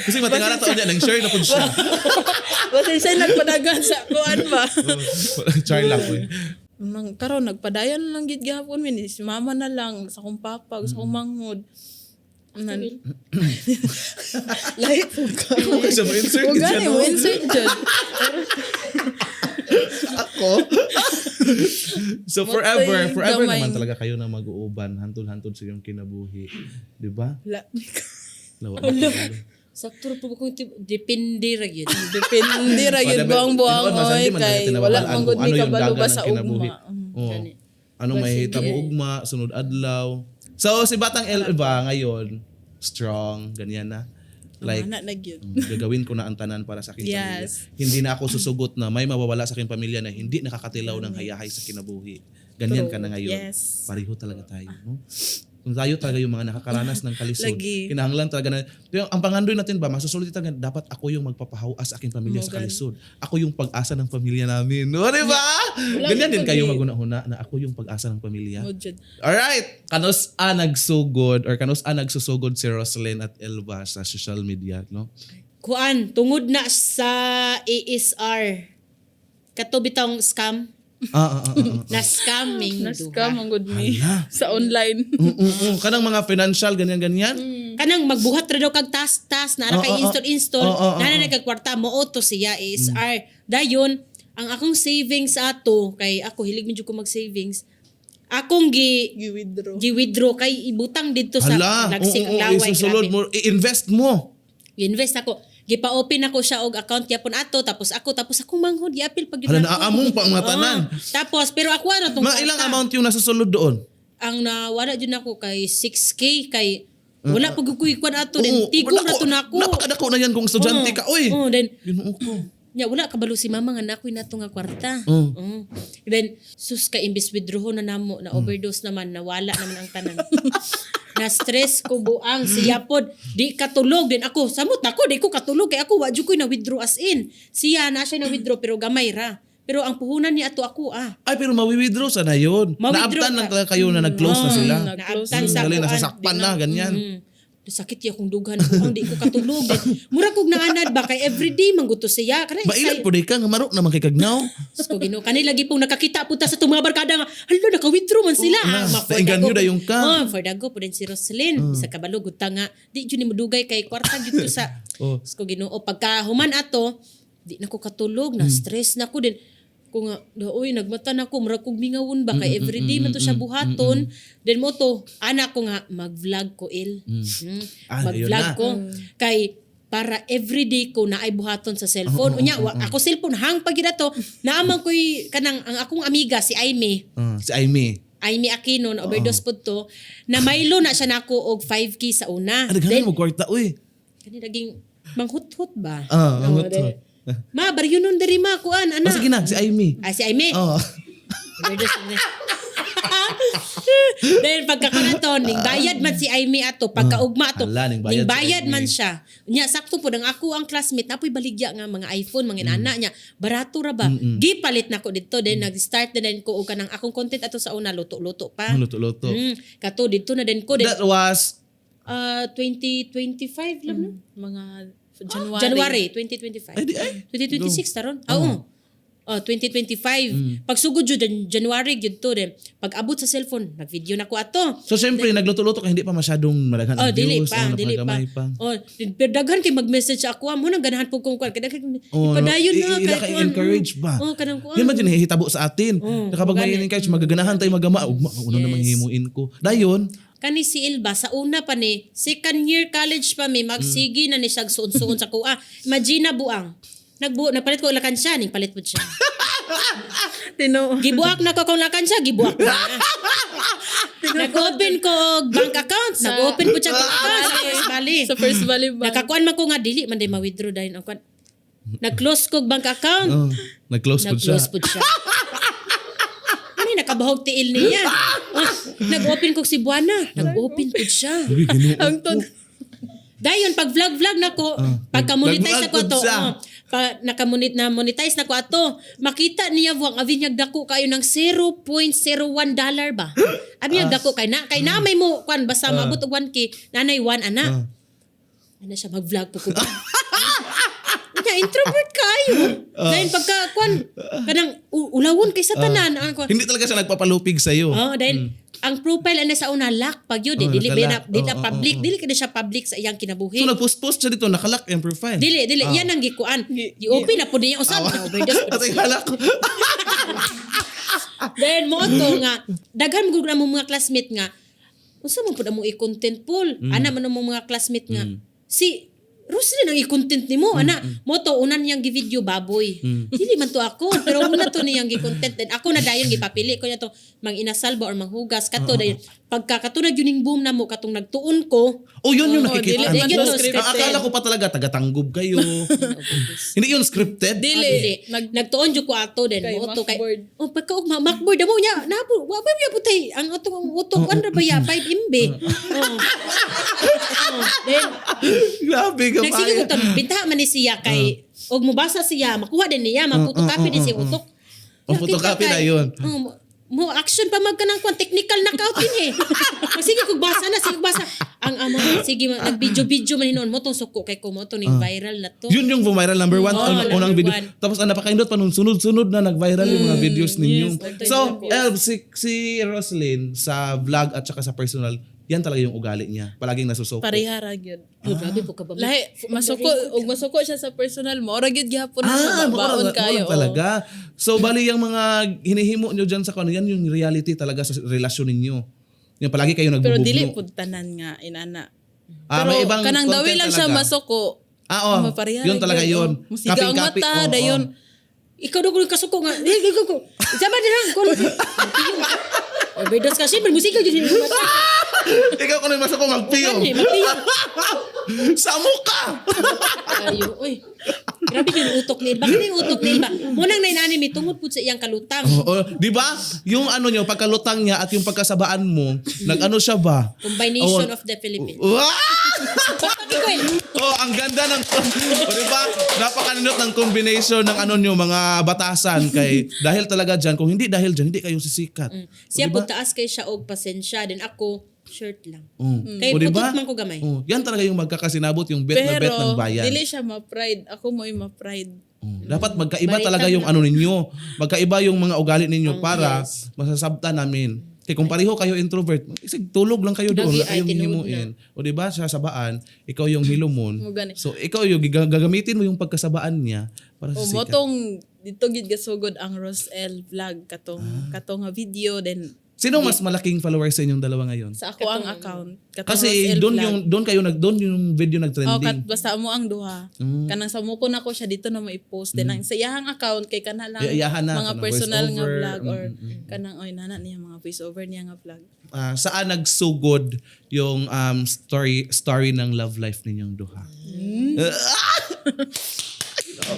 S2: Kasi matingala taon niya, nang share na pud siya.
S3: basta siya nagpadagan sa kuan ba.
S2: Char lang oy.
S3: Nang karon nagpadayon na lang gid gihapon min si mama na lang sa akong papa sa akong manghod. Nan. Lahi po ka.
S2: Okay, so mo-insert
S3: O
S2: gid siya,
S3: gani
S2: no?
S3: mo insert jud.
S2: Ako. So forever,
S3: Motay
S2: forever
S3: gamay.
S2: naman talaga kayo na mag-uuban, hantol-hantol sa iyong kinabuhi. Di ba?
S3: La.
S2: Lawa na kayo.
S1: Sakto ra po kung depende ra gyud.
S3: Depende ra gyud
S2: O, dapat-
S3: buang-buang
S2: tinuod, mas
S3: oy
S2: hindi man
S3: kay
S2: natin
S3: wala
S2: nababalaan
S3: man gud
S2: kung
S3: mi
S2: ano yung
S3: kabalo
S2: dagan
S3: ba
S2: ng
S3: sa
S2: kinabuhi.
S3: ugma.
S2: Oo.
S1: Gani.
S2: Ano may hitabo ugma, sunod adlaw. So si Batang Elva ngayon, strong, ganyan na. Like,
S3: Ana na gyud.
S2: gagawin ko na ang tanan para sa aking pamilya.
S3: Yes.
S2: Hindi na ako susugot na may mawawala sa aking pamilya na hindi nakakatilaw ng hayahay sa kinabuhi. Ganyan ka na ngayon.
S3: Yes.
S2: Pareho talaga tayo. No? Kung tayo talaga yung mga nakakaranas ng kalisod,
S3: Lagi.
S2: kinahanglan talaga na, yung, ang pangandoy natin ba, masusulit talaga, dapat ako yung magpapahawas sa aking pamilya sa
S3: Mo, gan.
S2: kalisod. Ako yung pag-asa ng pamilya namin. No, di ba? Ganyan din kayo maguna-huna na ako yung pag-asa ng pamilya.
S3: Mo jud.
S2: Alright! Kanus a nagsugod or kanus a nagsusugod si Roslyn at Elva sa social media, no?
S1: Kuan, tungod na sa ASR. Kato bitong scam. Na scamming
S3: Na scam
S1: duha.
S3: ang gud mi
S2: Hala.
S3: sa online.
S2: Kanang mga financial, ganyan-ganyan.
S1: Kanang magbuhat ra daw kag task-task na ara
S2: Oo,
S1: kay
S2: oo.
S1: install install
S2: Oo, oo,
S1: na
S2: oo.
S1: na kag kwarta mo auto siya ASR. Dayon ang akong savings ato kay ako hilig man jud ko mag savings. Akong gi
S3: Gi-withdraw.
S1: gi-withdraw kay ibutang didto sa
S2: Hala,
S1: nagsik
S2: oo,
S1: ang laway
S2: isusulod
S1: grabe.
S2: mo, i-invest mo.
S1: Invest ako. Gipa-open ako siya og account yapon ato, tapos ako, tapos akong manghod giapil pag
S2: Hala,
S1: yun ako.
S2: naaamong pa ang mga tanan.
S1: Oo. Tapos pero ako ano tong
S2: Mga ilang
S1: kwarta.
S2: amount yung nasa sulod doon?
S1: Ang nawala jud nako kay 6K kay wala pag kuy kwan ato, then
S2: Oo,
S1: tigom na to nako.
S2: Napakadako na yan kung estudyante
S1: Oo.
S2: ka. Uy!
S1: Oo, then
S2: Ginoo ko.
S1: nya wala kabalo si mama nga nakoy nato nga kwarta.
S2: Oo.
S1: Oo. Then sus ka, imbis withdraw na namo na overdose naman, nawala naman ang tanan. Na stress ko buang siya pod, di katulog din ako, samot nako di ko katulog kay ako wa jud koy na withdraw, as in. Siya na siya na withdraw pero gamay ra. Pero ang puhunan niya ato ako ah.
S2: Ay, pero mawi-withdraw sana yun.
S1: Ma-withdraw
S2: Naabtan lang
S1: ka.
S2: talaga kayo na nag-close na sila.
S3: Nag-close.
S1: Naabtan sa
S2: Dali,
S1: kuan.
S2: nasasakpan na, ganyan.
S1: Sakit ya akong dughan ko ang di ko katulog. Then, mura kog naanad ba kay everyday mangguto siya. Kanay
S2: Mailan po di ka, nga maro naman kay kagnaw.
S1: Diyos ko Ginoo, kanila lagi pong nakakita po ta sa itong mga barkada nga, hala, naka-withdraw man sila.
S2: Oo, na.
S1: Ah, ma, for
S2: Nainganyo
S1: dago.
S2: dayon ka.
S1: Oh, for dago po din si Roslyn. Sa kabalo, gud ta nga, di jud ni mudugay kay kwarta jud to sa,
S2: Oh.
S1: Diyos ko Ginoo, pagka human ato, di na ko katulog, na stress na ko din. Ko nga, oy, nagmata na ko, murag kog mingawon ba kay everyday man to siya buhaton. Then mo to, anak ko nga mag-vlog ko il.
S2: Ah, ayun
S1: Mag-vlog
S2: na.
S1: ko kay para everyday ko na ay buhaton sa cellphone. Unya, ako cellphone hang pag to, naaman ko'y kanang ang akong amiga si Aimee.
S2: Ah, si Aimee.
S1: Aimee Aquino na overdose pod to, na maylo na siya nako og 5K sa una.
S2: Ah,
S1: Then
S2: naghanap mo kwarta, uy.
S1: kani naging manghuthut ba?
S2: Ah,
S1: Oo,
S2: manghuthut.
S1: Ma, baryo nun diri ma kuan ana.
S2: Oh, sige na, si Aimee.
S1: Ay, si Aimee.
S2: Oh.
S1: Overdose. Then pagkakaroon to, ning bayad man si Aimee ato, pagkaugma ato,
S2: Hala, ning bayad
S1: ning
S2: si
S1: bayad
S2: Aimee.
S1: man siya. Nya sakto po nang ako ang classmate, napoy baligya nga mga iPhone, mga inana niya. Barato ra ba? Gipalit nako didto, then nag-start na din ko og kanang akong content ato sa una, luto-luto pa.
S2: Luto-luto.
S1: Kato didto na din ko then
S2: That was,
S1: 2025 lang no?
S3: Mga January.
S1: January 2025.
S2: ay di ay.
S1: 2026 taron. Ah, oo. Oh, 2025. Pagsugod jud January gyud to then. Pag abot sa cellphone, nag-video na ko ato.
S2: So, syempre, nagluto-luto ka, hindi pa masyadong malaghan
S1: Oh,
S2: ang
S1: dili
S2: views.
S1: pa,
S2: oh,
S1: dili pa.
S2: napagamay pa.
S1: Oh, pero daghan kay mag-message ako, amo nang ganahan po kong kuan. Kay daghan
S2: Oh,
S1: ipadayon na
S2: ila
S1: kay
S2: ka
S1: kuan.
S2: encourage ba?
S1: Oh, kanang kuan.
S2: Yan man yun, nahihitabo sa atin.
S1: Oh,
S2: Kapag may
S1: gani.
S2: encourage, magaganahan tayo magama. Ugma, una naman himuin ko. Dayon,
S1: Kani si Ilba sa una pa ni second year college pa mi magsigi na ni siya suon-suon sa kuha. Imagine na buang. Nagbuo nagpalit ko lakansya ning palit pud siya.
S3: Tino.
S1: Gibuak na ko kung lakansya, gibuak na. Nag-open ko og bank account, nag-open po siya bank account sa First Valley.
S3: Sa First Valley Bank.
S1: Nakakuan man ko nga dili man day ma-withdraw dahil ang kuan. Nag-close ko og bank account.
S2: oh, nag-close po siya.
S1: Nag-close po siya. Ano yung nakabahog tiil niya? Ah, nag-open ko si Buana. Nag-open po siya.
S2: Uy, Ginoo.
S3: Ang tod.
S1: Dayon pag vlog-vlog na ko, pagka monetize na ko
S2: nag-vlog
S1: ato,
S2: pud siya.
S1: oh, pa, nakamonit na monetize na ko ato, makita niya buwang avinyag dako kayo ng $0.01 ba. Avinyag dako kay na may mo kwan basta maabot og 1K, nanay 1 ana. Ana siya mag-vlog po ko. Nya introvert kayo. Dayon pagka kwan kanang ulawon kay sa tanan ang kwan.
S2: Hindi talaga siya nagpapalupig sa'yo.
S1: Oh, dahil ang profile ana sa una lock pag yun, eh,
S2: Oh,
S1: dili ba na
S2: nakalock.
S1: dili na
S2: Oo, oo,
S1: public,
S2: oo.
S1: dili kini siya public sa iyang kinabuhi.
S2: So, nag-post-post siya dito, nakalak yung profile.
S1: Dili, dili. Yan ang gikuan. Gi-open na po niya. Usab na overdose.
S2: At ay halak ko.
S1: Then mo to nga daghan gud na mong mga classmate nga unsa man pud among i-content pool. Ana man among mga classmate nga si Roslyn ang i-content nimo ana mo to unan niyang gi-video baboy. Dili man to ako pero una to niyang gi-content, then ako na dayon gipapili ko niya to mang inasal ba or manghugas kato dayon pagka kato na gyud ning boom na mo katong nagtuon ko.
S2: Oh, yun yung
S3: Oo,
S2: nakikita.
S3: dili
S1: man to scripted.
S2: Ang akala ko pa talaga, taga-tanggob kayo. Hindi yun scripted.
S3: Dili.
S1: Ah, dili.
S3: Nagtuon
S1: Nagtuon jud ko ato din
S3: Kay
S1: mo to kay
S3: Macboard.
S1: oh pagka og macboard mo nya na po wa ba ya putay ang atong utok kan ra ba ya 5 MB. Oh. Oh, then
S2: Grabe ka
S1: nagsige ko tan bintaha man ni siya kay og mobasa siya makuha din niya ma-photocopy din siya utok.
S2: Oh, photocopy
S1: Nakita
S2: na
S1: kay-
S2: yun.
S1: Oh, mo action pa mag kanang kwan technical knockout din eh. Magsige kog basa na sige kog basa. Ang amo sige nag-video-video man hinuon mo tong suko kay ko mo to ning viral na to.
S2: Yun yung viral number one,
S1: Oo,
S2: unang
S1: number
S2: video.
S1: one.
S2: Tapos ang napakaindot pa nung sunod-sunod na nag-viral yung mga videos ninyo.
S1: Yes,
S2: So, Elb, si Roslyn sa vlog at saka sa personal, yan talaga yung ugali niya. Palaging nasusuko.
S3: Pareha ra gyud.
S1: Oh, grabe po ka ba?
S3: Lahi masuko ug masuko siya sa personal mo. Ora gyud gihapon na
S2: Ah,
S3: siya baon
S2: mura
S3: kayo.
S2: talaga. So, bali yung mga hinihimo nyo dyan sa kano, yan yung reality talaga sa relasyon ninyo. Yung palagi kayo
S3: Pero
S2: nagbubugno.
S3: dili pud tanan nga inana.
S2: Ah,
S3: Pero
S2: may ibang
S3: kanang dawi
S2: content
S3: lang siya
S2: talaga.
S3: masuko.
S2: Ah, oh.
S3: Mapareha
S2: Yun talaga
S3: gyud,
S2: yun.
S3: oh. Musiga ang
S2: Kaping-kapi,
S3: mata,
S2: oo,
S3: dayon.
S1: Ikaw daw kung kasuko nga. Eh, ikaw ko. Sama din lang. Kung overdose ka, siyempre, musika dyan yung mata.
S2: Ikaw kung mas ako magpiyong.
S1: Gani, magpiyong.
S2: Sa mukha!
S1: Ayo, uy. Grabe yung utok ni Elba. Bakit yung utok ni Elba? Munang nainani mi tungod po sa iyang kalutang.
S2: Oo, di ba? Yung ano niyo, pagkalutang niya at yung pagkasabaan mo, nag-ano siya ba?
S1: Combination
S2: Oo.
S1: of the Philippines.
S2: Wah!
S1: Bakit ko eh?
S2: Oh, ang ganda ng oh, di ba? Napakanindot ng combination ng ano niyo mga batasan kay dahil talaga diyan kung hindi dahil diyan hindi kayo sisikat.
S1: Siya
S2: O, di
S1: po
S2: ba?
S1: taas kay siya og pasensya. Then ako, shirt lang.
S2: Oh.
S1: Kay
S2: O, di ba?
S1: putot man ko gamay.
S2: Oh, yan talaga yung magkakasinabot, yung bet na bet
S3: Pero
S2: ng bayan.
S3: dili siya ma-pride. Ako mo'y ma-pride.
S2: Oh, dapat magkaiba
S1: Balikan
S2: talaga yung
S1: na.
S2: ano ninyo. Magkaiba yung mga ugali ninyo
S1: Oh,
S2: para
S1: yes.
S2: masasabta namin. Kay kung pareho kayo introvert, isig tulog lang kayo doon,
S1: Lagi
S2: wala
S1: ay
S2: kayong
S1: tinuod
S2: himuin. O di ba sa sabaan, ikaw yung hilumon.
S3: Mo gani.
S2: So ikaw yung gagamitin mo yung pagkasabaan niya para
S3: O
S2: sa
S3: mo
S2: sikat.
S3: tong dito gid gasugod ang Rosel vlog katong katong nga video then
S2: Sino mas malaking follower sa inyong dalawa ngayon?
S3: sa ako ang account katong
S2: Kasi
S3: Rosel
S2: doon
S3: vlog.
S2: yung doon kayo nag doon yung video
S3: Oh, kat,
S2: nagtrending.
S3: basta mo ang duha. Kanang sa muko na ko siya dito na mai-post din ang sa iyahang account kay kana lang
S2: Iyahan na,
S3: mga
S2: kanang
S3: personal nga
S2: voice over,
S3: vlog or kanang oy nana niya mga voice over niya nga vlog.
S2: Ah, saan nagsugod yung story story ng love life ninyong duha?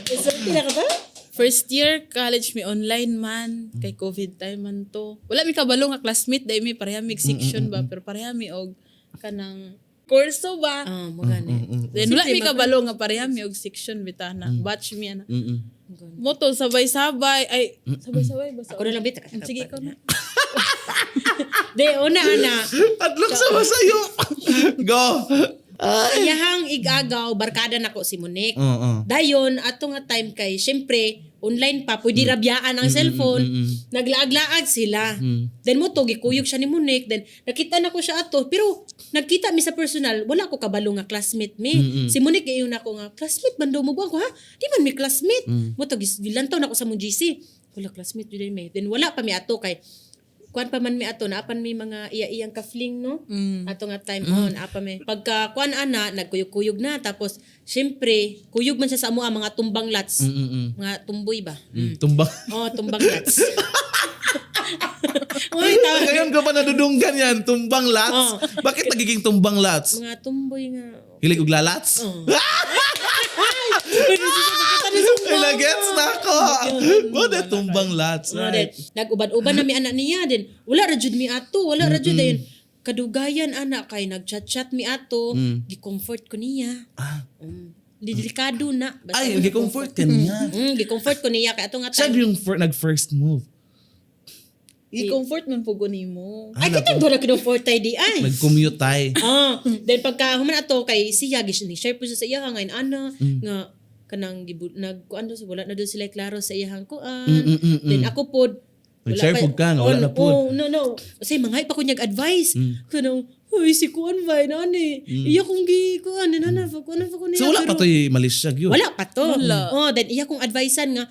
S1: Isulti na ka ba?
S3: First year college mi online man kay COVID time man to. Wala mi kabalo nga classmate dai mi pareha mig section ba pero pareha mi og kanang kurso ba.
S1: Ah, mo gani.
S3: Then wala mi kabalo nga pareha mi og section bitana batch mi ana. Mo to sabay-sabay ay sabay-sabay ba sa
S1: Ako na lang bita.
S3: Sige ikaw na.
S1: De, una ana.
S2: Adlok sa masayo. Go. Ay.
S1: Iyahang igagaw, barkada nako si Monique.
S2: Oo.
S1: Dayon, ato nga time kay, syempre, online pa, pwede rabyaan ang cellphone. Naglaag-laag sila. Then mo to, gikuyog siya ni Monique. Then, nakita na ko siya ato. Pero, nagkita mi sa personal, wala ko kabalo nga classmate mi. Si Monique, gayon ako nga, classmate, bando mo ba ako ha? Di man mi classmate. Mo to, gilantaw na ko sa mong GC. Wala classmate yun mi. Then, wala pa mi ato kay, kuan pa man mi ato, naapan mi mga iya-iyang kafling, no? Ato nga time on, apa mi. Pagka kuan ana, nagkuyog-kuyog na. Tapos, syempre, kuyog man siya sa amo ang mga tumbang lats.
S2: Mm-mm.
S1: Mga tumboy ba?
S2: Tumbang.
S1: Oh, tumbang lats. Uy, tawag.
S2: Ngayon ko pa nadudunggan yan, tumbang lats.
S1: Oo.
S2: Bakit nagiging tumbang lats?
S1: Mga tumboy nga.
S2: Hilig og lalats?
S1: Oo.
S2: Ay, nagets na ako. Wala tumbang lats.
S1: Mga
S2: Right.
S1: then, nag-uban-uban na mi anak niya din. Wala ra jud mi ato, wala ra jud dayon. Kadugayan anak kay nag-chat-chat mi ato, gi-comfort ko niya.
S2: Ah.
S1: Di delikado na. Basta
S2: Ay, gi-comfort ka niya.
S1: Gi-comfort ko niya kay ato nga
S2: Siya
S1: time.
S2: yung nag-first move.
S3: I-comfort man po nimo.
S1: Ay, kitang doon na kinomfort tayo di ay.
S2: Nag-commute tayo.
S1: Ah, then pagka human ato kay siya gis ni share po siya sa iya ngayon ana nga kanang gibu, nag kuan do wala na do sila klaro sa iyahang kuan. Then ako pod wala
S2: Nag-share
S1: pa-
S2: pod ka nga, wala
S1: Oh,
S2: na pod.
S1: Oh, no no. Kasi mga pa ko niyag advice. Kanang hoy si kuan ba nani. Iya kong gi kuan nana pa kuan pa ko niya.
S2: So wala pa
S1: Pero-
S2: to'y malisya yun.
S1: Wala pa to.
S3: Wala.
S1: Oh, then iya kong advisean nga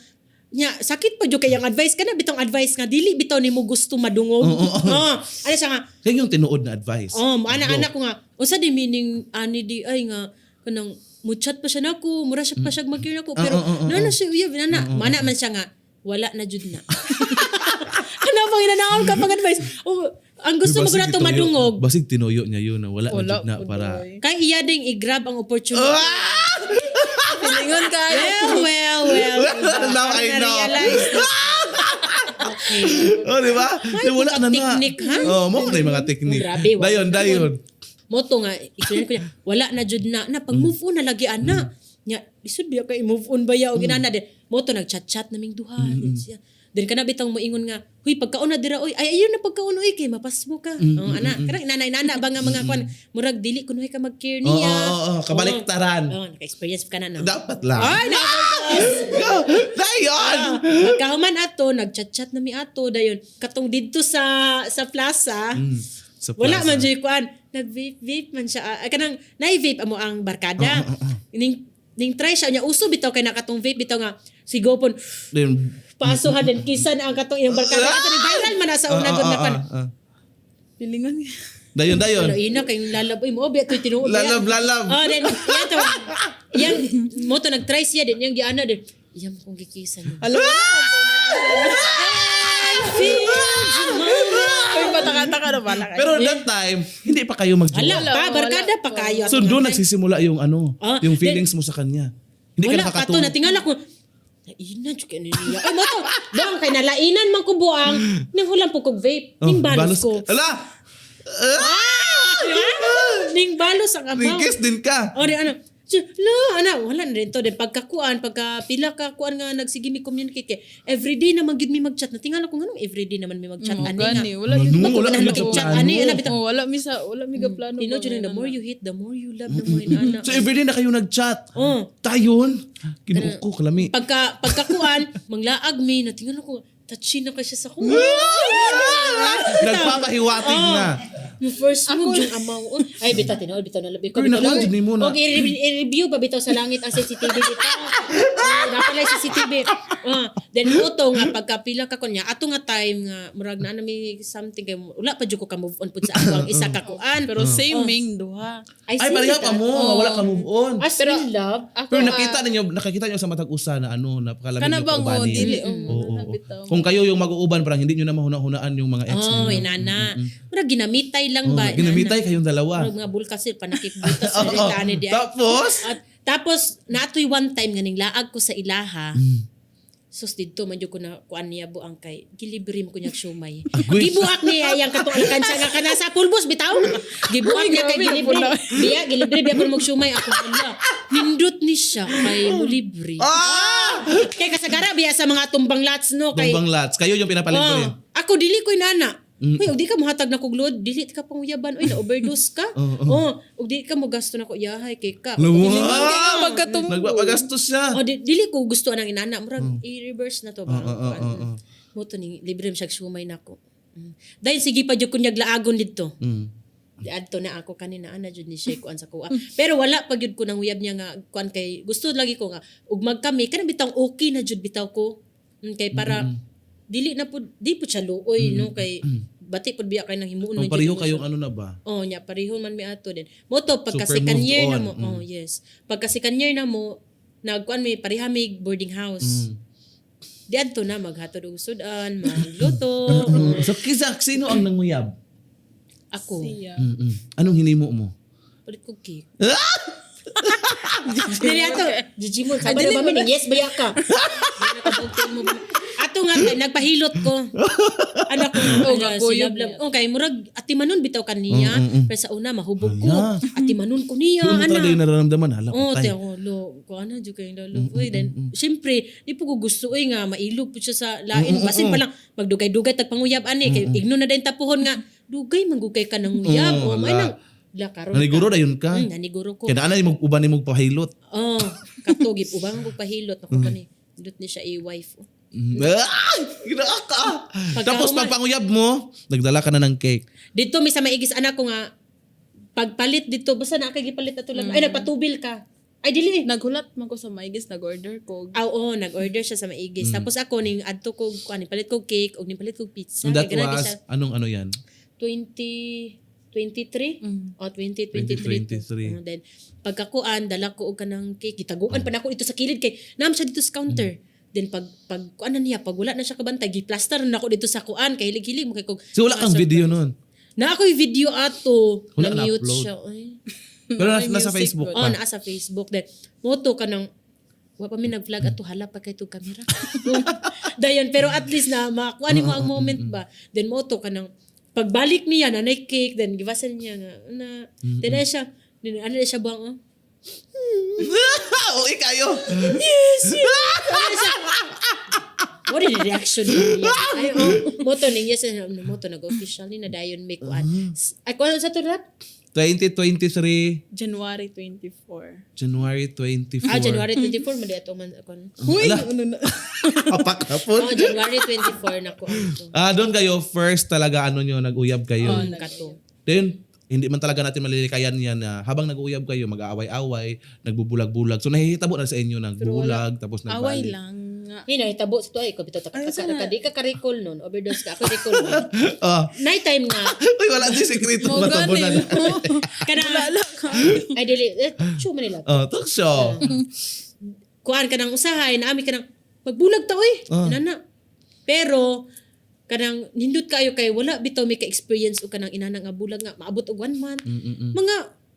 S1: nya sakit pa jud kay ang advice kana bitong advice nga dili bitaw nimo gusto madungog. Oh, ano siya nga
S2: Yan yung tinuod na advice.
S1: Oh, ana-ana ko nga. Unsa di meaning ani di ay nga kanang muchat pa siya nako, mura siya pa siya mag nako pero
S2: Oo, oo,
S1: na na siya uyab na na. Mana man siya nga wala na jud na. Ano pang inanaon ka pag advice? Oh, ang gusto mo
S2: Basig
S1: gud nato
S2: tinuyo-
S1: madungog.
S2: Basig tinuyo niya yun. na Wala, na
S3: Wala
S2: jud na
S3: po,
S2: para.
S3: doy.
S1: Kay iya ding i-grab ang opportunity.
S2: Ah!
S3: Pilingon kayo.
S1: Well, well, well.
S2: Now I know.
S1: Na-realize na. Okay.
S2: Oh, di ba? Di, wala na na.
S1: Technique, ha?
S2: Oh, mo na yung mga technique.
S1: Grabe, wala
S2: Dayon,
S1: na
S2: dayon.
S1: Moto nga, explain ko niya, wala na jud na, na pag move on na lagi ana. Nya, isud biya kay move on ba ya o ginana din. Moto nag-chat-chat naming duha din siya. Then kana bitang moingon nga, huy pagkaon na dira oy, ay ayun na pagkaon oy kay mapasmo ka. Oh, ana, kanang inana-inana ba nga mga kwan, murag dili kunoy ka mag-care
S2: Oo,
S1: niya.
S2: oo, oo, kabaliktaran.
S1: Oh, naka-experience ka na no.
S2: Dapat lang.
S1: Ay, naka
S2: Go! Dayon!
S1: Pagkahuman ato, nag-chat-chat na mi ato dayon. Katong didto sa plaza,
S2: Sa
S1: wala
S2: plaza.
S1: man jud kuan. Nag-vape vape man siya. Ah, kanang nai-vape amo ang barkada. Ning ning try siya niya uso bitaw kay nakatong vape bitaw nga si Gopon
S2: Then,
S1: pasuhan din kisan ang katong iyang barkada. Ato ni viral man na sa una gud na kuan.
S2: ah.
S3: Pilingon.
S2: Dayon, dayon.
S1: Pero ina kayong lalab. Uy, mo, biya to'y tinuod.
S2: Lalab, lalab.
S1: Oh, then, yan to. Yang, mo to, nag-try siya din. Yang giana din. Iyam kong gikisan.
S3: Alam mo,
S1: I feel the moment.
S3: ay, pataka-taka na pala kayo.
S2: Pero that time, hindi pa kayo
S1: Ala
S2: magjowa.
S1: pa, barkada pa kayo.
S2: So doon nagsisimula yung ano,
S1: Ah,
S2: yung feelings mo sa kanya. Hindi ka
S1: Wala pa to,
S2: nakakatulog.
S1: natingala ko. Nainan, tsaka ano niya. Ay, mo to, buang, kay nalainan man ko buang. Nang hulang po kog vape.
S2: Oh,
S1: Ning balos ko.
S2: Ala!
S1: Diba? Ning balos ang amaw.
S2: Ning kiss din ka.
S1: O, di ano. La, ana, wala na rin to. Then pagkakuan, pagka pila ka kuan nga nagsige mi communicate kay everyday naman gid mi mag-chat. Natingala ko nganong everyday naman mi mag-chat
S3: Oh,
S1: ani nga.
S3: gani, wala
S2: Ano,
S3: yun.
S2: wala
S1: Wala
S2: yun
S1: na makig-chat
S2: plano.
S1: ani, ana bitaw.
S3: Oh, wala mi sa wala mi ga plano.
S1: Tinuod
S3: ba
S1: yun, the
S3: ngayon,
S1: more you hate, the more you love, the more ana.
S2: So everyday na kayo nag-chat.
S1: Oh.
S2: Tayon. Kinuo ko, kalami.
S1: Pagkakuan, manglaag mi, natingala ko, touchy na kay siya sa kuan.
S2: Nagpapahiwatig
S1: Oh.
S2: na.
S1: Yung first move yung amaw. Oh, ay, bitaw, tinuod, bitaw na labi ko.
S2: Uy,
S1: Bitaw
S2: naku,
S1: lang.
S2: dyan mo na.
S1: Og i-review pa bitaw sa langit ang CCTV bitaw. Oh, napalay CCTV. Oh, then uto nga pagkapila ka kunya, ato nga time nga murag na na may something kay wala pa jud ko ka move on pud sa ako ang isa ka kuan.
S3: Pero same ming duha.
S2: Ay, pareha pa mo. Wala ka move on.
S1: As in love.
S3: Ako,
S2: Pero nakita ninyo, nakikita niyo sa matag usa na ano, napakalami
S3: Kana
S2: niyo
S3: bang, oh,
S2: kaubanin.
S3: dili, oh,
S2: Oo, oo.
S3: na bitaw.
S2: Kung kayo yung mag-uuban, parang hindi niyo na mahuna-hunaan yung mga ex
S1: Oh,
S2: ninyo.
S1: inana. Murag ginamitay lang
S2: Oh,
S1: ba?
S2: ginamitay kayong dalawa.
S1: Murag mga bulkasil panakip-butas
S2: Oo.
S1: ni di.
S2: Tapos,
S1: At tapos naatoy one time nga ning laag ko sa ilaha. Sus didto man jud ko na kuan niya buang kay gilibre mo ko niya siomay.
S2: Agoy.
S1: Gibuak niya yang katong alkansya nga kana sa pulbos bitaw. Gibuak niya kay
S3: Grabe,
S1: gilibre.
S3: napuna.
S1: Biya gilibre biya ko mag siomay ako ala. Nindot ni siya kay mulibre.
S2: ah!
S1: Kay kasagara biya sa mga tumbang lots no kay
S2: Tumbang lots. Kayo yung pinapalibre.
S1: Oh, ako dili ko inana. Uy, og di ka mohatag na kog load, dili ka panguyaban, uy na overdose ka.
S2: Oo,
S1: Oh, og di ka mo gasto na ko iyahay kay ka.
S2: Luwa!
S3: Magkatumbo.
S2: Nagpapagastos siya.
S1: Oh, dili ko gusto anang inana, murag i-reverse na to ba.
S2: Oo, oo, oo, oo.
S1: Mo to ni libre mo siya sumay nako. Dahil sige pa jud kunyag laagon didto. Adto na ako kanina ana jud ni siya kuan sa kuha. Pero wala pa jud ko nang uyab niya nga kuan kay gusto lagi ko nga ug magkami kanang bitang okay na jud bitaw ko. Kay para dili na pud di pud siya luoy no kay bati pud biya kay nang himuon
S2: Kung
S1: man jud
S2: pareho
S1: mo
S2: kayong
S1: siya.
S2: ano na ba?
S1: Oh, nya pareho man mi ato din. Mo to pagka
S2: Super
S1: second
S2: moved
S1: year na
S2: on.
S1: mo. Oh, yes. Pagka second year na mo nagkuan mi pareha mi boarding house. Di adto na maghatod og sudan, magluto.
S2: So, kisa, sino ang nanguyab?
S1: Ako,
S3: Siya.
S2: Mm-mm. Anong hinimo mo?
S1: palit kog cake. Dili ato, Gigi mo, sabi na ba mi yes baya ka. Nakabugtong mo. Ato nga tay, nagpahilot ko. Anak ko,
S3: Oh,
S1: ano,
S3: gakuyog
S1: sila bla- Okay, murag ati manon bitaw kaniya, pero sa una mahubog ko.
S2: Hala.
S1: Ati manon ko niya,
S2: Doon mo
S1: ana.
S2: talaga yung nararamdaman. Hala,
S1: Oh,
S2: patay.
S1: te ako, lo, ko ano, jud kayong lolo. Uy, then, syempre, di po ko gusto, uy, nga, mailog po siya sa lain. Basin pa lang, magdugay-dugay, tagpanguyab, ani, kay, igno na din tapuhon nga, dugay, manggugay ka ng uyab.
S2: Oo,
S1: Oh, may
S2: hala.
S1: nang, la, karon.
S2: Naniguro na yun ka.
S1: Naniguro ko.
S2: Kaya naan na uban ni mong pahilot.
S1: Oh, katugip, ubang ko pahilot. Ako pa ni, dut ni siya i-wife.
S2: Ah! Ginaa ka!
S1: Pagka
S2: Tapos pagpanguyab mo, nagdala ka na ng cake.
S1: Dito, may sa maigis anak ko nga, pagpalit dito, basta na gipalit na tulad. Ay, nagpatubil ka. Ay, dili.
S3: Naghulat man ko sa maigis, nag-order ko.
S1: Ah, oo, nag-order siya sa maigis. Tapos ako ning adto ko kuan palit ko cake og ning palit ko pizza.
S2: And that
S1: Kay ganun
S2: was,
S1: siya,
S2: anong ano yan?
S1: 2023 o 2023.
S2: 2023.
S1: Oh, then pagkakuan dala ko og kanang cake gitaguan pa nako dito sa kilid kay naam siya dito sa counter. Then pag kuan na niya pag wala na siya kabantay giplaster na nako dito sa kuan kay hilig-hilig mo kay kog
S2: So wala kang video nun.
S1: Na ako'y video ato.
S2: Wala
S1: Na-mute
S2: na-upload.
S1: siya. Ay.
S2: Pero
S3: May
S2: nasa
S3: music
S2: Facebook
S3: ba?
S1: Oh,
S2: pa.
S1: naa sa Facebook. Then, moto ka ng, wa pa mi nag-vlog ato hala pa kay tug camera. Dayon, pero at least na makuha nimo ang moment ba. Then moto ka ng pagbalik niya nanay cake then gibasan niya nga na then ay siya then ano na siya buang oh.
S2: Uy kayo!
S1: Yes, yes. Ano siya? What is the reaction niya? Ay, oh, moto ni yes, ano, moto nag-official ni na dayon may kuan. Ay kuan sa to rap?
S2: 2023,
S3: January 24.
S2: January 24.
S1: Ah, January 24 mo di ato man kuan.
S3: Uy,
S2: Ala.
S3: ano na?
S2: Apakapon.
S1: Oh, January 24 na ko ato.
S2: Ah, doon kayo first talaga ano nyo, nag-uyab kayo.
S3: Oh,
S1: Kato.
S2: Then, hindi man talaga natin malilikayan yan na habang nag-uuyab kayo, mag-aaway-away, nagbubulag-bulag. So, nahihitabo na sa inyo, nagbubulag, tapos nagbalik.
S3: Away lang. Nga.
S1: Hindi nahitabo sa tuay ko bitaw ta
S3: Ano
S1: ka,
S3: sa na?
S1: ka, di ka ka-recall nun. Overdose ka. Ako recall nun.
S2: Oh.
S1: Night time nga.
S2: Uy, wala din sekreto.
S3: Mo
S2: Matabo na.
S3: gani.
S1: Kana
S3: Wala ka.
S1: ay dili eh, show man nila.
S2: Oh, talk show.
S1: Kuan ka ng usahay, naami ka ng magbulag ta oy.
S2: Ah.
S1: Inana. Pero kanang nindot kayo kay wala bitaw may ka-experience og kanang inana nga bulag nga maabot og one month. Mga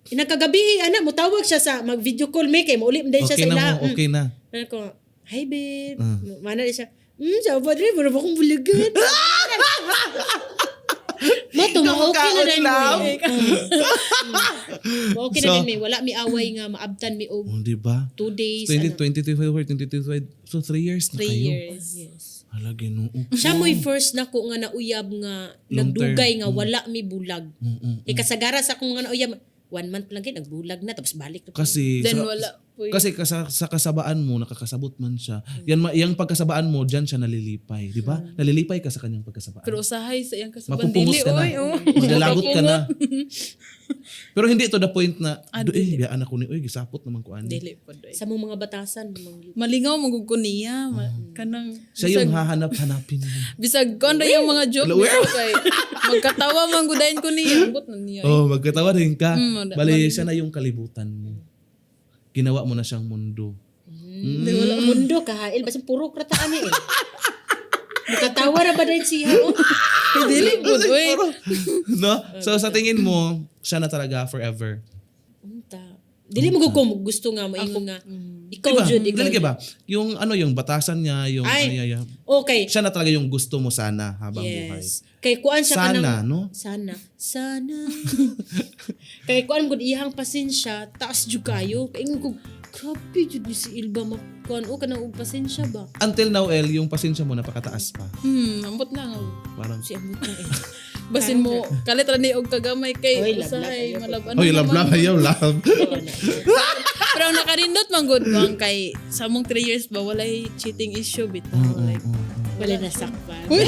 S1: inakagabi ana motawag siya sa mag video call may kay mauli man din siya
S2: Okay
S1: sa
S2: na
S1: ila.
S2: mo, okay na.
S1: Ano ko, hi babe. Mana din siya. Sa padre, mura ba akong bulagan? Mo, okay na din
S2: Love.
S1: mo. Okay na
S2: So-
S1: din may. Wala mi away nga maabtan mi og
S2: Oh, di ba?
S1: 2 days. Ano.
S2: 20, 20, 20, 25, so 3 years na
S3: 3
S2: kayo.
S3: years.
S1: Yes.
S2: Hala, ginoo.
S1: Siya mo'y first nako nga nauyab nga
S2: Long term.
S1: nagdugay nga wala mi bulag.
S2: Mm-mm.
S1: Kay kasagara sa akong nga nauyab, one month lang gid nagbulag na tapos balik na.
S2: Kasi,
S3: Then
S2: sa,
S3: wala po.
S2: kasi sa kasabaan mo, nakakasabot man siya. Yan, yang pagkasabaan mo, dyan siya nalilipay. Di ba? Nalilipay ka sa kanyang pagkasabaan.
S3: Pero usahay sa iyang kasaban
S2: Mapupungos
S3: dili
S2: ka na.
S3: oy. Oh.
S2: Magdalagot ka na. Pero hindi to the point na,
S3: Ah,
S2: do, eh, biyaan ako ni, uy, gisapot naman ko ani.
S3: Dili po doy.
S1: Sa mong mga batasan mga
S3: Malingaw magug ko niya. Kanang
S2: Siya yung hahanap-hanapin niya.
S3: bisag kon ra yung mga joke
S2: Hello,
S3: bitaw kay magkatawa man gudayon ko niya. Ambot na niya.
S2: Oh, magkatawa rin ka. Bali, siya na yung kalibutan mo. Ginawa mo na siyang mundo.
S1: Di wala mundo kahail basta puro krataan eh. Makatawa ra ba din siya? Oh?
S3: Dili po oy.
S2: No? So, sa tingin mo, siya na talaga forever.
S1: Unta. Dili mo ko gusto nga moingon nga. Ikaw
S2: Diba?
S1: jud, ikaw.
S2: Dili ka ba? Yung ano, yung batasan niya, yung
S1: Ay.
S2: ano niya,
S1: Okay.
S2: siya na talaga yung gusto mo sana habang buhay.
S1: Yes. Kay kuan siya
S2: Sana,
S1: kanang
S2: no?
S1: Sana. Sana. Kay kuan gud iyang pasensya, taas jud kayo. Kay ingon ko grabe jud ni si Ilba makuan o kanang og pasensya ba.
S2: Until now, El, yung pasensya mo napakataas pa.
S3: Ambot lang.
S2: Parang,
S1: Si amot na eh.
S3: Basin mo kalit ra ni og kagamay kay
S1: Oy, love,
S3: usahay
S1: love,
S3: malab
S2: Oy, love, love, ayaw, love.
S3: Pero ang nakarindot man gud bang kay sa among 3 years ba walay cheating issue bitaw like
S1: Wala nasakpan.
S3: Uy!